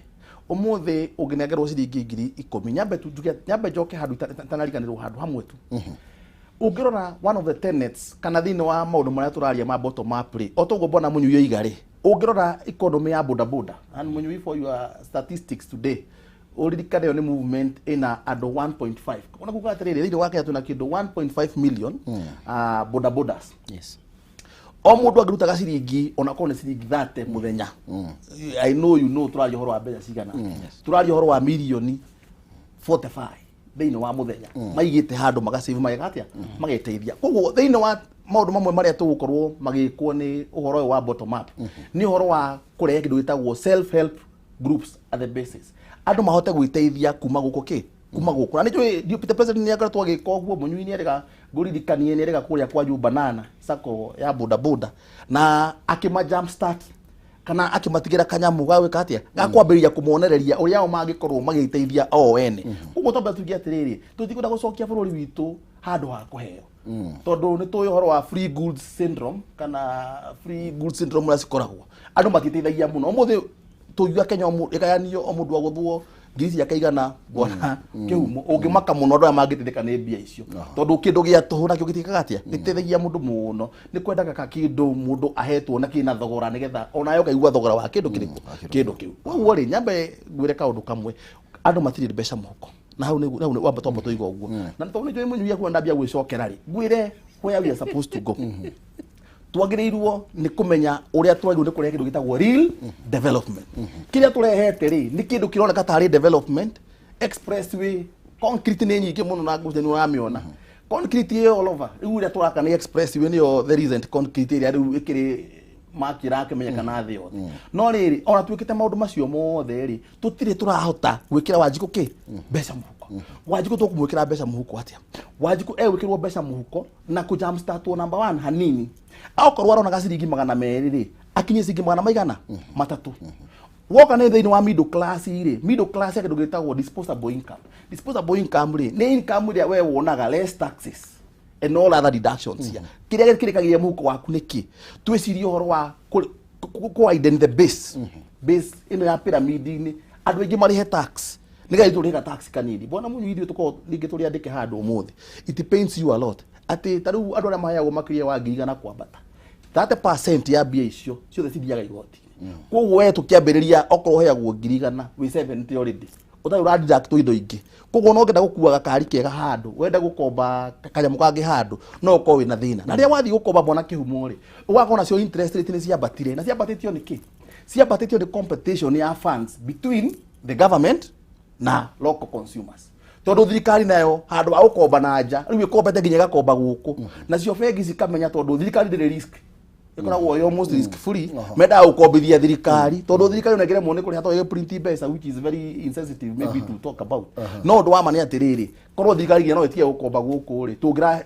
ũmũthĩ ũngĩnengerwo ciringi 10,000, nyambe tu njuge, nyambe njoke handũ itanariganĩrwo handũ hamwe tu. Ũngĩrora one of the tenets kana thĩinĩ wa maũndũ marĩa tũraria ma bottom up rĩ, o toguo mbona Mũnyui oiga rĩ, ũngĩrora economy ya boda boda, and Mũnyui, for your statistics today, ũririkane ĩyo nĩ movement ĩna andũ 1.5, ona kuga atĩrĩrĩ, thĩinĩ wa Kenya twĩna kĩndũ 1.5 million boda bodas. O mũndũ angĩrutaga ciringi ona korwo nĩ ciringi 30 mũthenya, I know you know tũraria ũhoro wa mbeca cigana. Tũraria ũhoro wa mirioni 45 thĩinĩ wa mũthenya maigĩte handũ magasave, mageka atĩa, mageteithia. Koguo thĩinĩ wa maũndũ mamwe marĩa tũgũkorwo magĩkwo nĩ ũhoro ũyũ wa bottom up nĩ ũhoro wa kũrehe kĩndũ gĩtagwo self help groups at the basis, andũ mahote gwĩteithia kuma gũkũ kĩ kuma gũkũ. Na nĩ njũĩ Deputy President nĩ akoretwo agĩka ũguo. Mũnyui nĩ erĩga ngũririkanie nĩ erĩga kũrĩa kwa Banana Sacco ya boda boda na akĩma jump start kana akĩmatigĩra kanyamũ ga gwĩka atĩa, ga kwambĩrĩria kũmonereria ũrĩa o mangĩkorwo magĩteithia o ene. Ũguo twamba tuge atĩrĩrĩ, tũtikwenda gũcokia bũrũri witũ handũ ha kũheo, tondũ nĩ tũĩ ũhoro wa free goods syndrome kana free goods syndrome ũrĩa cikoragwo, andũ matiteithagia mũno. Ũmũthĩ tũngiuga Kenya ĩgayanio o mũndũ agũthwo ngiri ciake 100, bwana Kĩhumo, ũngĩmaka mũno andũ aya mangĩteithĩka nĩ mbia icio, tondũ kĩndũ gĩa tũhũ nakĩo gĩtiĩkaga atĩa, gĩteithagia mũndũ mũno. Nĩ kwendaga ka kĩndũ mũndũ ahetwo na kĩna thogora, nĩgetha onawe ũkaigua thogora wa kĩndũ kĩrĩkũ, kĩndũ kĩu. Koguo rĩ, nyambe ngwĩre kaũndũ kamwe, andũ matirĩ mbeca mũhuko, na hau nĩguo hau nĩ wamba twamba tũiga ũguo. Na tondũ nĩ njũĩ Mũnyui akuona ndambia gwĩcokera rĩ, ngwĩre where we are supposed to go. Twagĩrĩirwo nĩ kũmenya ũrĩa twagĩrĩirwo nĩ kũrehe kĩndũ gĩtagwo real development. Kĩrĩa tũrehete rĩ, nĩ kĩndũ kĩroneka tarĩ development, expressway, concrete nĩ nyingĩ mũno na ngũte nĩ ũramĩona concrete ĩyo all over. Rĩu ũrĩa tũraka nĩ expressway, nĩyo the recent concrete ĩrĩa rĩu ĩkĩrĩ makĩra akĩmenyekana thĩ yothe. No rĩrĩ, ona twĩkĩte maũndũ macio mothe rĩ, tũtirĩ tũrahota gwĩkĩra Wanjikũ kĩ mbeca mũhuko. Wanjikũ tũkũmwĩkĩra mbeca mũhuko atĩa? Wanjikũ egwĩkĩrwo mbeca mũhuko na kũ jumpstart number one hanini, akorwo aronaga ciringi 200 rĩ, akinye ciringi magana maigana matatũ. Woka nĩ thĩinĩ wa middle class rĩ, middle class ya kĩndũ gĩtagwo disposable income. Disposable income rĩ, nĩ income ĩrĩa we wonaga less taxes and all other deductions ya kĩrĩa kĩrĩkagia mũhuko waku. Nĩkĩ twĩcirie ũhoro wa kũ widen the base ĩno ya pyramid-inĩ, andũ aingĩ marĩhe tax, nĩgetha tũrĩhe tax kanini. Bwana Mũnyui, ithuĩ tũkorwo ningĩ tũrĩandĩke handũ ũmũthĩ, it pains you a lot atĩ ta rĩu andũ arĩa maheagwo makĩria wa 100,000 kwambata, 30% ya mbia icio ciothe cithiaga igoti. Koguo we tũkĩambĩrĩria, okorwo ũheagwo 100,000, wĩ 70 already, ũtarĩ ũradeduct indo ingĩ. Koguo no ngenda gũkua gakari kega handũ, wenda gũkomba kanyamũ kangĩ handũ, no ũkorwo wĩna thĩna. Na rĩrĩa wathiĩ gũkomba, mwana Kĩhumo rĩ, ũgakorwo nacio interest rate nĩ ciambatire. Na ciambatĩtio nĩ kĩ? Ciambatĩtio nĩ competition ya funds between the government na local consumers, tondũ thirikari nayo handũ ha gũkomba na nja rĩu ĩkombete nginya ĩgakomba gũkũ. Nacio bengi cikamenya tondũ thirikari ndĩrĩ risk, ĩkoragwo ĩ almost risk free, mendaga gũkombithia thirikari, tondũ thirikari ona ĩngĩremwo nĩ kũrĩha tondũ ĩgĩprint mbeca, which is very insensitive maybe to talk about. No ũndũ wa ma nĩ atĩrĩrĩ, korwo thirikari nginya no ĩtige gũkomba gũkũ rĩ,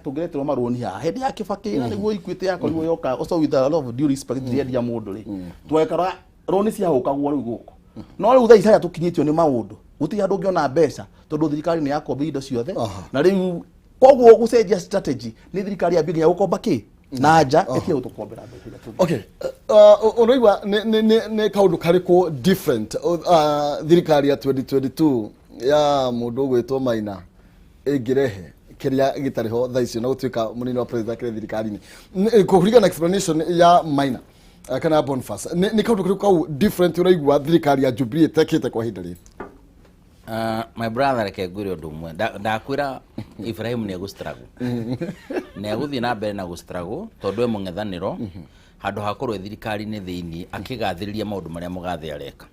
tũngĩreterwo marũni haha hĩndĩ ya Kĩbakĩ na nĩguo Equity yakorirwo yoka. Also, with a lot of due respect, ndirendia mũndũ rĩ, twekora rũni ciahũkagwo rĩu gũkũ. No rĩu thaa ici harĩa tũkinyĩtio nĩ maũndũ, gũtirĩ handũ ũngĩona mbeca, tondũ thirikari nĩ yakombia indo ciothe. Na rĩu koguo gũcenjia strategy nĩ thirikari yambie nginya gũkomba kĩ na nja, ĩtige gũtũkombera mbeca iria Okay, ũraigua nĩ kaũndũ karĩkũ different thirikari ya 2022 ya mũndũ ũgwĩtwo Maina ĩngĩrehe kĩrĩa gĩtarĩ ho thaa icio, na gũtuĩka mũnini wa president akĩrĩ thirikari-inĩ? Kũringana na explanation ya Maina kana ya Boniface, nĩ kaũndũ karĩkũ kau different ũraigua thirikari ya Jubilee ĩtekĩte kwa ihinda rĩrĩ? My brother, reke ngwĩre ũndũ ũmwe. Ndakwĩra Ibrahim nĩ egũ struggle, nĩ egũthiĩ na mbere na gũ struggle, tondũ e mũng'ethanĩro handũ ha korwo e thirikari-inĩ thĩiniĩ akĩgathĩrĩria maũndũ marĩa mũgathe areka.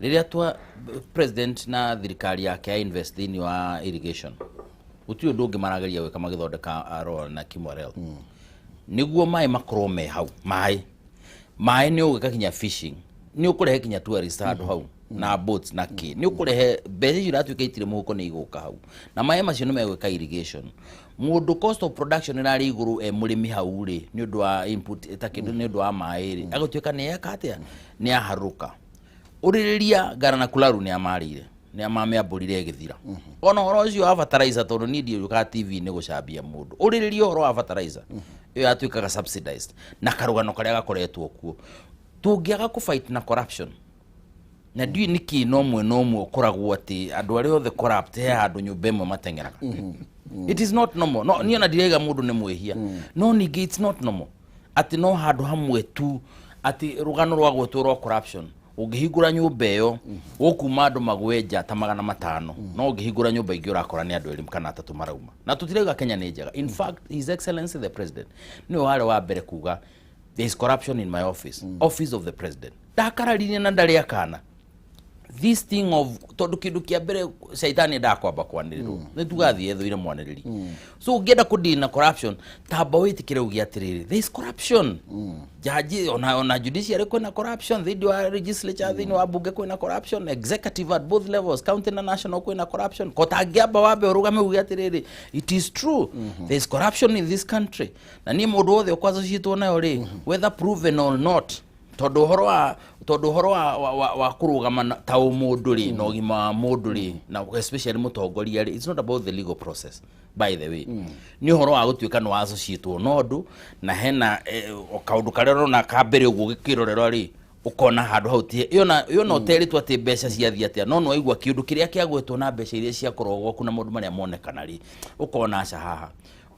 Rĩrĩa twa president na thirikari yake ya invest thĩinĩ wa irrigation, gũtirĩ ũndũ ũngĩ marageria gwĩka magĩthondeka Arror na Kimwarer nĩguo maĩ makorwo me hau. Maĩ nĩ ũgwĩka kinya fishing, nĩ ũkũrehe kinya tourist handũ hau. Na boats na kĩ nĩ ũkũrehe mbeca icio iratuĩka itirĩ mũhuko, nĩ igũka hau na maĩ macio nĩ megwĩka irrigation. Mũndũ cost of production ĩrarĩ igũrũ e mũrĩmi hau rĩ, nĩ ũndũ wa input ta kĩndũ, nĩ ũndũ wa maĩ rĩ, agũtuĩka nĩ eka atĩa, nĩ aharũka ũrĩrĩria ngara na kularu nĩ amarĩire, nĩ amamĩambũrire ĩgĩthira. Ona ũhoro ũcio wa fertilizer, tondũ niĩ ndiũkaga TV-inĩ gũcambia mũndũ, ũrĩrĩria ũhoro wa fertilizer ĩyo yatuĩkaga subsidized na karũgano karĩa gakoretwo kuo. Tũngĩaga kũ fight na corruption, na ndiũĩ nĩkĩ, no mwena ũmwe ũkoragwo atĩ andũ arĩa othe corrupt he handũ nyũmba ĩmwe mateng'eraga. It is not normal. No niĩ ona ndiraiga mũndũ nĩ mwĩhia, no ningĩ it's not normal atĩ no handũ hamwe tu atĩ rũgano rwagwetwo rwa corruption, ũngĩhingũra nyũmba ĩyo gũkuma andũ magwe nja ta 500, no ũngĩhingũra nyũmba ingĩ ũrakora nĩ andũ erĩ kana atatũ marauma. Na tũtirauga Kenya nĩ njega. In fact, His Excellency the President nĩwe warĩ wa mbere kuga, "There is corruption in my office, office of the president." Ndakararirie na ndarĩ akana this thing of, tondũ kĩndũ kĩa mbere caitani endaga kwamba kwanĩrĩrwo, nĩ tugathiĩ ethũire mwanĩrĩri. So ũngĩenda kũdeal na corruption, tamba wĩtĩkĩre uge atĩrĩrĩ, there is corruption. Jaji ona judiciary kwĩna corruption, thĩinĩ wa legislature, thĩinĩ wa bunge kwĩna corruption, executive at both levels, county na national, kwĩna corruption. Kotangĩamba wambe ũrũgame uge atĩrĩrĩ, it is true, there is corruption in this country, na niĩ mũndũ wothe ũkwassociatwo nayo rĩ, whether proven or not, tondũ ũhoro wa kũrũgama ta ũmũndũ rĩ na ũgima wa mũndũ rĩ, na especially mũtongoria rĩ, it's not about the legal process, by the way. Nĩ ũhoro wa gũtuĩka nĩ wassociatwo na ũndũ na hena o kaũndũ karĩa ũrona ka mbere ũguo gĩkĩrorerwa rĩ, ũkona handũ hau ti ĩyo no ũterĩtwo atĩ mbeca ciathiĩ atĩa, no nĩwaigua kĩũndũ kĩrĩa kĩagwetwo na mbeca iria ciakorwo gwaku na maũndũ marĩa monekana rĩ, ũkona aca haha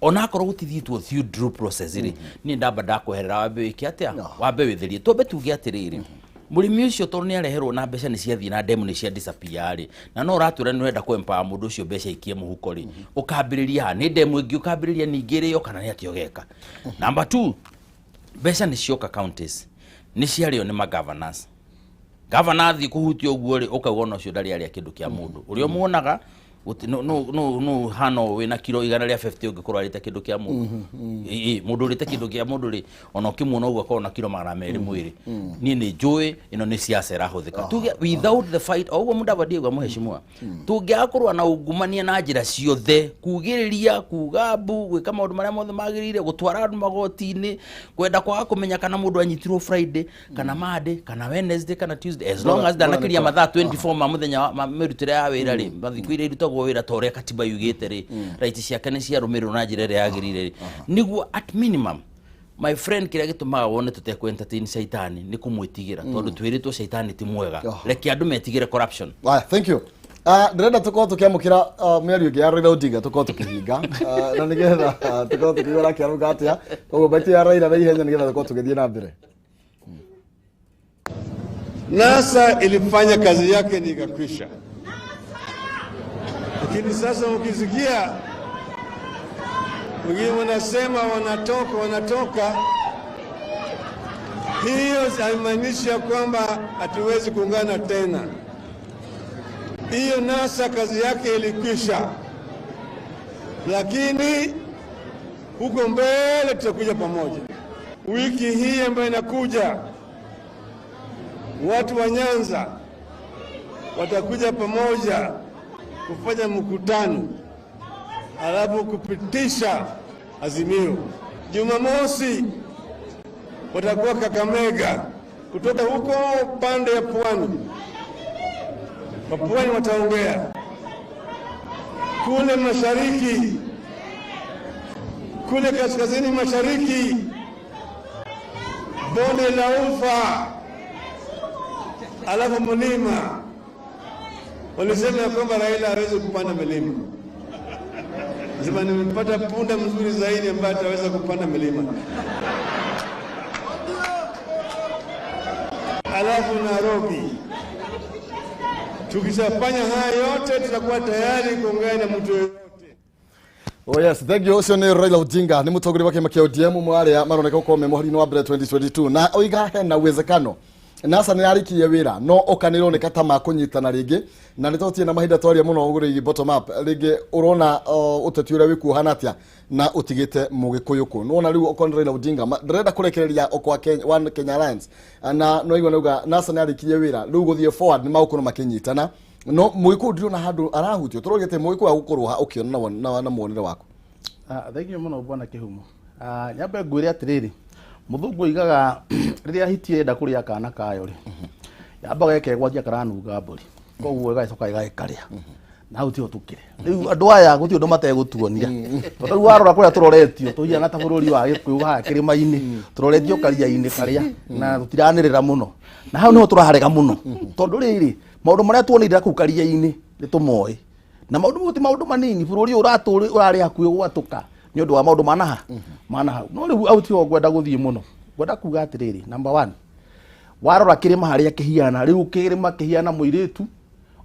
onakorwo gũtithiĩtwo through due process rĩ, niĩ ndamba ndakweherera, wambe wĩke atĩa, wambe wĩtherie. Twambe tuge atĩrĩrĩ, mũrĩmi ũcio tondũ nĩ areherwo na mbeca nĩ ciathiĩ na ndemu nĩ cia disappear rĩ, na no ũratwĩra nĩ ũrenda kũ empower mũndũ ũcio mbeca ikie mũhuko rĩ, ũkambĩrĩria ha? Nĩ ndemu ĩngĩ ũkambĩrĩria ningĩ rĩo kana nĩ atĩa ũgeka? Number two, mbeca nĩ cioka counties, nĩ ciarĩo nĩ magovernors. Gavana athiĩ kũhutia ũguo rĩ, ũkauga ona ũcio ndarĩ arĩa kĩndũ kĩa mũndũ ũrĩa ũmuonaga no hana wĩna kiro 150 ũngĩkorwo arĩte kĩndũ kĩa mũndũ. Ĩ, mũndũ ũrĩte kĩndũ kĩa mũndũ rĩ, ona ũkĩmuona ũguo akorwo na kiro 200 mwĩrĩ. Niĩ nĩ njũĩ ĩno nĩ siasa ĩrahũthĩka. Tuge without the fight, o ũguo Mudavadi auga, mũheshimiwa, tũngĩaga kũrũa na ungumania na njĩra ciothe, kugĩrĩria, kuga mbu, gwĩka maũndũ marĩa mothe magĩrĩire, gũtwara andũ magoti-inĩ, kwenda kwaga kũmenya kana mũndũ anyitirwo Friday kana Monday kana Wednesday kana Tuesday, as long as ndanakĩria mathaa 24 ma mũthenya ma mĩrutĩre ya wĩra rĩ, mathikũ iria irutagwo wĩra ta ũrĩa katiba yugĩte rĩ, right ciake nĩ ciarũmĩrĩrwo na njĩra ĩrĩa yagĩrĩire rĩ, nĩguo at minimum, my friend, kĩrĩa gĩtũmaga wone tũtekũ entertain caitani nĩ kũmwĩtigĩra, tondũ twĩrĩtwo caitani ti mwega. Reke andũ metigĩre corruption. Aya, thank you. Ndĩrenda tũkorwo tũkĩamũkĩra mĩario ĩngĩ ya Raila Odinga, tũkorwo tũkĩhinga na nĩgetha tũkorwo tũkĩigua arakĩarũga atĩa. Koguo baiti ya Raila na ihenya nĩgetha tũkorwo tũgĩthiĩ na mbere. NASA ilifanya kazi yake ni ikakwisha, lakini sasa ukisikia wengine wanasema wanatoka wanatoka, hiyo haimaanishi ya kwamba hatuwezi kuungana tena. Hiyo NASA kazi yake ilikwisha, lakini huko mbele tutakuja pamoja. Wiki hii ambayo inakuja, watu wa Nyanza watakuja pamoja kufanya mkutano, alafu kupitisha azimio. Jumamosi watakuwa Kakamega, kutoka huko pande ya pwani, wapwani wataongea kule mashariki, kule kaskazini mashariki, bonde la Ufa, alafu mlima. Walisema ya kwamba Raila hawezi kupanda milima. Sema nimepata punda mzuri zaidi ambaye ataweza kupanda milima. Alafu Nairobi. Tukishafanya haya yote, tutakuwa tayari kuongea na mtu yoyote. Oh yes, thank you. Ũcio nĩ Raila Odinga, nĩ mũtongoria wa kĩama kĩa ODM, ũmwe wa arĩa maroneka gũkorwo me mũhari-inĩ wa mbere 2022, na oiga hena uwezekano NASA nĩ yarĩkirie wĩra no oka nĩ ĩroneka ta makũnyitana rĩngĩ, na nĩ tũtirĩ na mahinda twaria mũno ũgũrũ rĩgiĩ bottom up. Rĩngĩ ũrona ũteti ũrĩa wĩkuo ũhana atĩa na ũtigĩte mũgĩkũyũ kũ? Nĩwona rĩu okorwo nĩ Raila Odinga ndĩrenda kũrekereria okwa One Kenya Alliance, na no igua nauga NASA nĩ yarĩkirie wĩra, rĩu gũthiĩ forward nĩ magũkorwo makĩnyitana, no mũgĩkũyũ ndirona handũ arahutio. Tũrogete mũgĩkũyũ agũkorwo ha ũkĩona na muonere waku? Thank you mũno, bwana Kĩhumo. Nyambe ngwĩre atĩrĩrĩ, mũthũngũ oigaga rĩrĩa hiti ĩrenda kũrĩa kana kayo rĩ, yambaga ĩkegwatia karanunga mbũri, koguo ĩgagĩcoka ĩgagĩkarĩa. Na hau tiho tũkĩrĩ rĩu. Andũ aya gũtirĩ ũndũ mategũtuonia, tondũ rĩu warora kũrĩa tũroretio, tũhiana ta bũrũri wa Gĩkũyũ haha kĩrĩma-inĩ, tũroretio karia-inĩ karĩa na tũtiranĩrĩra mũno, na hau nĩho tũraharega mũno, tondũ rĩrĩ maũndũ marĩa tuoneire kũu karia-inĩ nĩ tũmoĩ, na maũndũ mau ti maũndũ manini. Bũrũri ũyũ ũratũrĩ ũrarĩ hakuhĩ gwatũka nĩ ũndũ wa maũndũ manaha mana hau. No rĩu au tiho ngwenda gũthiĩ mũno. Ngwenda kuga atĩrĩrĩ, number one, warora kĩrĩma harĩa kĩhiana rĩu, kĩrĩma kĩhiana mũirĩtu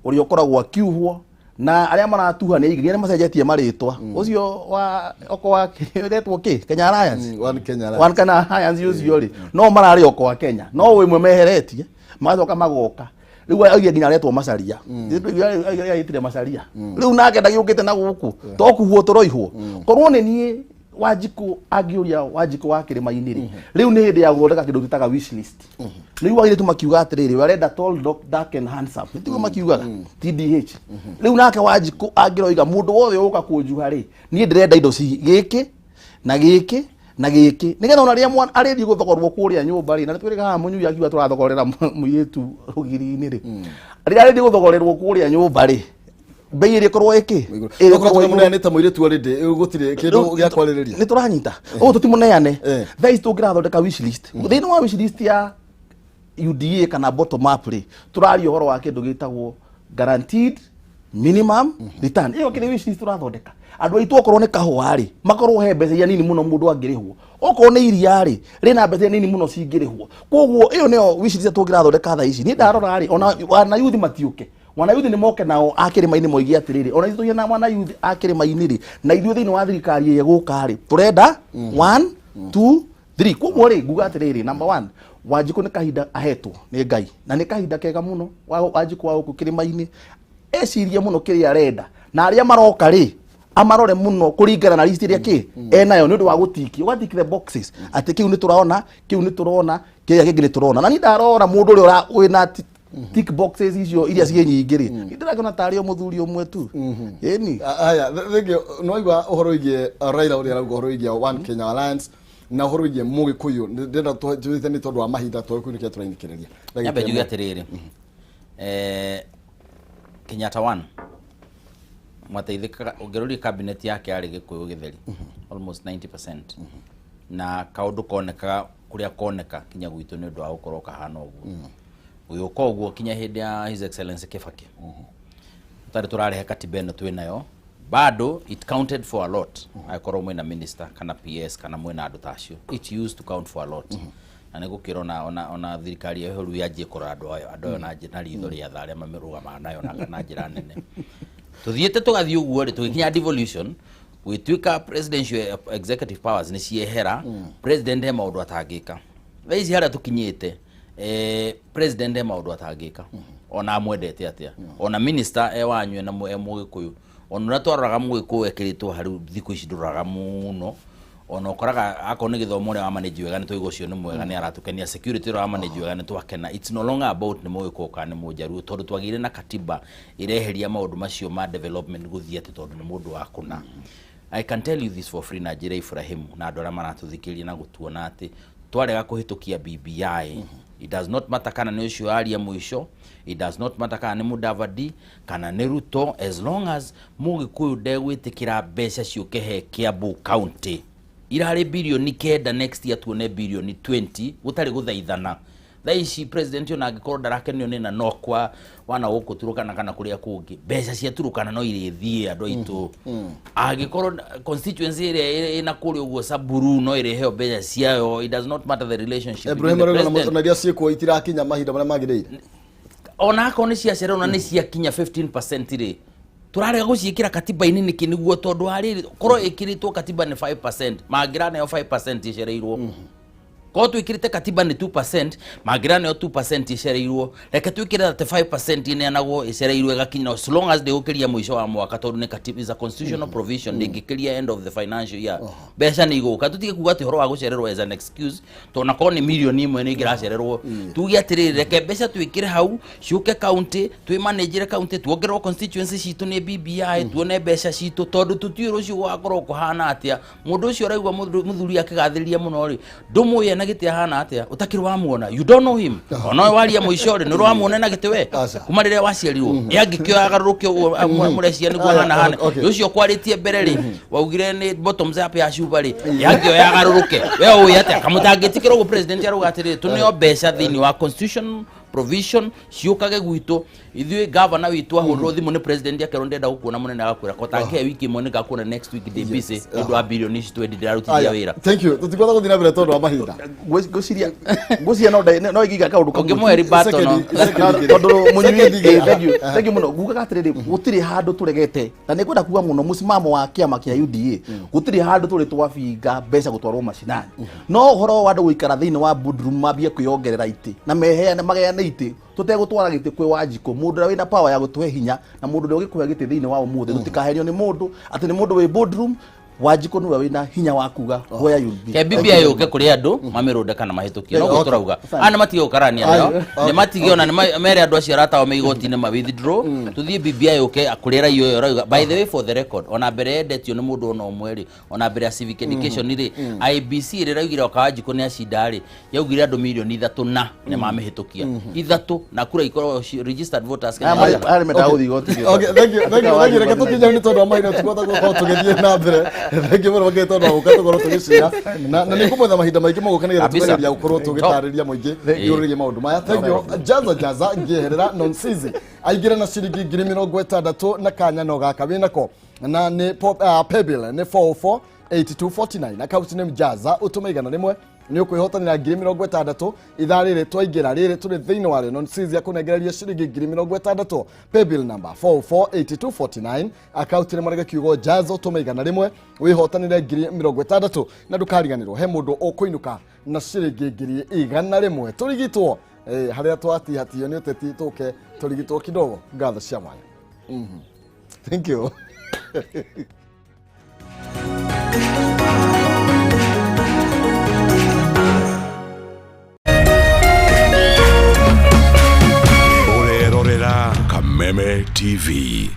ũrĩa ũkoragwo akiuhwo, na arĩa maratuha nĩ aingĩ, nginya nĩ macenjetie marĩtwa. Ũcio wa oko wa ũretwo kĩ, Kenya Alliance. One Kenya Alliance. One Kenya Alliance ũcio rĩ, no mararĩ oko wa Kenya, no ĩmwe meheretie magacoka magoka. Rĩu aige nginya aretwo Macaria, aitire Macaria rĩu nake ndagĩũkĩte na gũkũ to kuhwo tũroihwo. Korwo nĩ niĩ Wanjikũ, angĩũria Wanjikũ wa kĩrĩma-inĩ rĩ, rĩu nĩ hĩndĩ ya gũthondeka kĩndũ gĩtaga wish list. Rĩu airĩtu makiuga atĩrĩrĩ, we arenda tall, dark and handsome, nĩ tiguo makiugaga TDH. Rĩu nake Wanjikũ angĩroiga mũndũ wothe ũgũka kũnjuha rĩ, niĩ ndĩrenda indo ci gĩkĩ na gĩkĩ na gĩkĩ, nĩgetha ona rĩrĩa mwana arĩthiĩ gũthogorwo kũrĩa nyũmba rĩ, na nĩtwĩrĩga haha mũnyui akiuga tũrathogorera mũirĩtu rũgiri-inĩ rĩ, rĩrĩa arĩthiĩ gũthogorerwo kũrĩa nyũmba rĩ, mbei ĩrĩa ĩkorwo ĩkĩ Okorwo tũramũneanĩte mũirĩtu already, gũtirĩ kĩndũ gĩa kwarĩrĩria. Nĩ tũranyita ũguo, tũtimũneane. Thaa ici tũngĩrathondeka wish list, thĩinĩ wa wish list ya UDA kana bottom up rĩ, tũraria ũhoro wa kĩndũ gĩtagwo guaranteed minimum return. Ĩyo kĩrĩ wish list tũrathondeka. Andũ aitũ, okorwo nĩ kahũa rĩ, makorwo he mbeca iria nini mũno mũndũ angĩrĩhwo, okorwo nĩ iria rĩ, rĩna mbeca iria nini mũno cingĩrĩhwo. Koguo ĩyo nĩyo wish list tũngĩrathondeka thaa ici. Niĩ ndarora rĩ, ona wana youth matiũke, wana youth nĩ moke nao a kĩrĩma-inĩ moige atĩrĩrĩ, ona ithuĩ tũhiana wana youth a kĩrĩma-inĩ rĩ, na ithuĩ thĩinĩ wa thirikari ĩrĩa ĩgũka rĩ, tũrenda one, two, three. Koguo rĩ, nguga atĩrĩrĩ, number one, Wanjikũ nĩ kahinda ahetwo nĩ Ngai, na nĩ kahinda kega mũno wa Wanjikũ wa gũkũ kĩrĩma-inĩ ecirie mũno kĩrĩa arenda, na arĩa maroka rĩ, amarore mũno kũringana na list ĩrĩa kĩ enayo, nĩ ũndũ wa gũtiki ũgatiki the boxes, atĩ kĩu nĩ tũrona, kĩu nĩ tũrona, kĩrĩa kĩngĩ nĩ tũrona. Na niĩ ndarora mũndũ ũrĩa wĩna tick boxes icio iria ciĩ nyingĩ rĩ, niĩ ndĩrakĩona tarĩ o mũthuri ũmwe tu, ĩni. Haya, thengiũ. Nĩwaigua ũhoro wĩgiĩ Raila ũrĩa arauga ũhoro wĩgiĩ One Kenya Alliance na ũhoro wĩgiĩ mũgĩkũyũ. Ndĩrenda tũhĩte nĩ tondũ wa mahinda, twage kũinũkia tũrainĩkĩrĩria. Nyambe njuge atĩrĩrĩ, Kenyatta one mwateithĩkaga ũngĩroria cabinet yake yarĩ Gĩkũyũ gĩtheri almost 90%, na kaũndũ konekaga kũrĩa koneka kinya gwitũ nĩ ũndũ wa gũkorwo kahana ũguo gũgĩũka ũguo kinya hĩndĩ ya His Excellency Kibaki tũtarĩ tũrarehe katiba ĩno twĩ nayo, bado it counted for a lot. Angĩkorwo mwĩna minister kana PS kana mwĩna andũ ta acio, it used to count for a lot. Na nĩ gũkĩra ona thirikari ĩyo rĩu yanjie kũrora andũ ayo na ritho rĩa tha, arĩa mamĩrũgamaga nayo na njĩra nene. Tũthiĩte tũgathiĩ ũguo rĩ, tũgĩkinya devolution, gwĩtuĩka presidential executive powers nĩ ciehera, president he maũndũ atangĩka. Thaa ici harĩa tũkinyĩte, president he maũndũ atangĩka ona amwendete atĩa, ona minister e wanyu ena e mũgĩkũyũ. Ona ũrĩa twaroraga mũgĩkũyũ ekĩrĩtwo harĩ thikũ ici, ndũroraga mũno. Ona ũkoraga akorwo nĩ gĩthomo, ũrĩa wa manage wega nĩ twaigua ũcio nĩ mwega, nĩ aratũkenia. Security, ũrĩa wa manage wega nĩ twakena. It's no longer about nĩ mũgĩkũyũ kana nĩ mũnjaruo, tondũ twagĩire na katiba ĩreheria maũndũ macio ma development gũthiĩ atĩ tondũ nĩ mũndũ wa kũna. I can tell you this for free na njĩra Ibrahimu na andũ arĩa maratũthikĩrĩria na gũtuona atĩ twarega kũhĩtũkia BBI, it does not matter kana nĩ ũcio aria mũico, it does not matter kana nĩ Mudavadi kana nĩ Ruto, as long as mũgĩkũyũ ndegwĩtĩkĩra mbeca ciũke he Kiambu County irarĩ birioni 9, next year tuone birioni 20 gũtarĩ gũthaithana. Thaa ici president ona angĩkorwo ndarakenio nĩ na no kwa wana gũkũ Turukana kana kũrĩa kũngĩ, mbeca cia Turukana no irĩthiĩ andũ aitũ. Angĩkorwo constituency ĩrĩa ĩna kũrĩa ũguo Samburu no ĩrĩheo mbeca ciayo, it does not matter the relationship between Ibrahim the arauga president. na iria ciĩkuo itirakinya mahinda marĩa magĩrĩire. Ona akorwo nĩ ciacererwo na nĩ ciakinya 15% rĩ, tũrarega gũciĩkĩra katiba-inĩ nĩkĩ? Nĩguo tondũ wa rĩrĩ, korwo ĩkĩrĩtwo katiba nĩ 5%, mangĩraneo 5% ĩcereirwo. Korwo twĩkĩrĩte katiba nĩ 2%, mangĩra nĩyo 2% ĩcereirwo, reke twĩkĩre 35% ĩneanagwo ĩcereirwo ĩgakinya, as long as ndĩgũkĩria mũico wa mwaka, tondũ nĩ katiba, is a constitutional provision, ndĩngĩkĩria end of the financial year. Mbeca nĩ igũka. Tũtige kuga atĩ ũhoro wa gũcererwo as an excuse, tondũ nakorwo nĩ mirioni 1 nĩ ingĩracererwo. Tuge atĩrĩrĩ, reke mbeca twĩkĩre hau ciũke county, twĩmanĩnjĩre county, tuongererwo constituency citũ nĩ BBI, tuone mbeca citũ, tondũ tũtiũĩ rũciũ gũgakorwo kũhana atĩa. Mũndũ ũcio ũraigua mũthuri akĩgathĩrĩria mũno rĩ, ndũmũĩ na gĩtĩ ahana atĩa, ũtakĩrĩ wamuona, you don't know him. Ona we waria mũico rĩ, nĩ ũramuona na gĩtĩ we Aca. kuma rĩrĩa waciarirwo, ĩ angĩkĩoya agarũrũke ũguo mũrecia nĩguo Aya, hana hana. Ũcio kwarĩtie mbere rĩ, waugire nĩ bottoms up ya cuba rĩ, yangĩoya agarũrũke, we ũĩ atĩa kamũtangĩtĩkĩra ũguo? President arauga atĩrĩrĩ, tũneo mbeca thĩinĩ wa constitution provision ciũkage gwitũ ithuĩ. Gavana witũ ahũrĩrwo thimũ nĩ president, akerwo ndenda gũkuona mũnene, agakwĩra ko tangĩhe wiki ĩmwe, nĩngakuona next week, ndĩ busy nĩ ũndũ wa bilioni ici twendi ndĩrarutithia Aya, wĩra. Thank you. Tũtikwenda gũthiĩ na mbere tondũ wa mahinda. Ngwĩciria no ingĩiga kaũndũ kamwe. Ũngĩmũhe ribato no Second. Tondũ mũnyui Second igĩrĩ. thank you, thank you mũno. Ngugaga atĩrĩrĩ, gũtirĩ handũ tũregete, na nĩ ngwenda kuga mũno mũsimamo wa kĩama kĩa UDA, gũtirĩ handũ tũrĩ twabinga mbeca gũtwarwo macinani. No ũhoro wa andũ gũikara thĩinĩ wa boardroom mambie kwĩyongerera itĩ na meheane mageane itĩ tũtegũtwara gĩtĩ kwĩ Wanjikũ, mũndũ ũrĩa wĩna power ya gũtũhe hinya na mũndũ ũrĩa ũgĩkũhe gĩtĩ thĩinĩ wa ũmũthĩ, tũtikaherio nĩ mũndũ atĩ nĩ mũndũ wĩ boardroom. Wanjikũ nĩwe wĩna hinya wa kuga where you'll be. Ke BBI yũke kũrĩ andũ mamĩrũnde kana mahĩtũkie, no tũrauga aya nĩ matige gũkarania nayo, nĩ matige ona nĩ mere andũ acio aratao me igoti-inĩ ma withdraw, tũthiĩ BBI yũke kũrĩ raia ũyũ ũrauga. By the way, for the record, ona mbere yendetio nĩ mũndũ ona ũmwe rĩ, ona mbere ya civic education rĩ, IEBC ĩrĩa ĩraugire oka Wanjikũ nĩ acinda rĩ, yaugire andũ 3 million na nĩ mamĩhĩtũkia ithatũ na kura ikorwo registered voters Kenya. Aya arĩa mendaga gũthiĩ igoti-inĩ. Okay, thank you, thank you, thank you. Reke tũkinye nĩ tondũ wa mahinda, tũkũhota gũkorwo tũgĩthiĩ na mbere. Thank you mũno makĩria tondũ wa gũka tũkorwo tũgĩcira na nĩ ngũmwetha mahinda maingĩ mũgũka nĩgetha Kabisa. tũkageria gũkorwo tũgĩtarĩria mũingĩ igũrũ rĩgiĩ maũndũ maya. Thank you. Jaza jaza ngĩeherera Nonsizi aingĩre na ciringi 60,000 na kanya no gaka wĩnako na nĩ paybill nĩ 404 8249, account name Jaza, ũtũme 100 nĩ ũkwĩhotanĩra 60,000. Ithaa rĩrĩ twaingĩra rĩrĩ tũrĩ thĩinĩ warĩo, Nonsizi akũnengereria ciringi 60,000. Paybill number 448249, account nĩ marege kiugo Jaza, ũtũme 100 wĩhotanĩre 60,000, na ndũkariganĩrwo he mũndũ ũkũinũka na ciringi 100,000. Tũrigitwo harĩa twatihatio nĩ ũteti, tũke tũrigitwo kidogo. Ngatho cia mwanya. Thank you. Ũrerorera Kameme TV.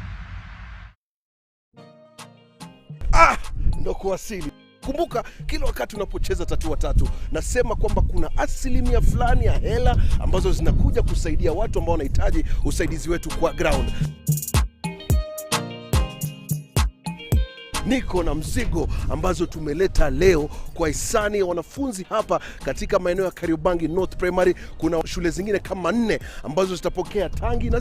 Ah, ndo kuwasili. Kumbuka kila wakati unapocheza tatua tatu, nasema kwamba kuna asilimia fulani ya hela ambazo zinakuja kusaidia watu ambao wanahitaji usaidizi wetu kwa ground. Niko na mzigo ambazo tumeleta leo kwa hisani ya wanafunzi hapa katika maeneo ya Kariobangi North Primary. Kuna shule zingine kama nne ambazo zitapokea tangi na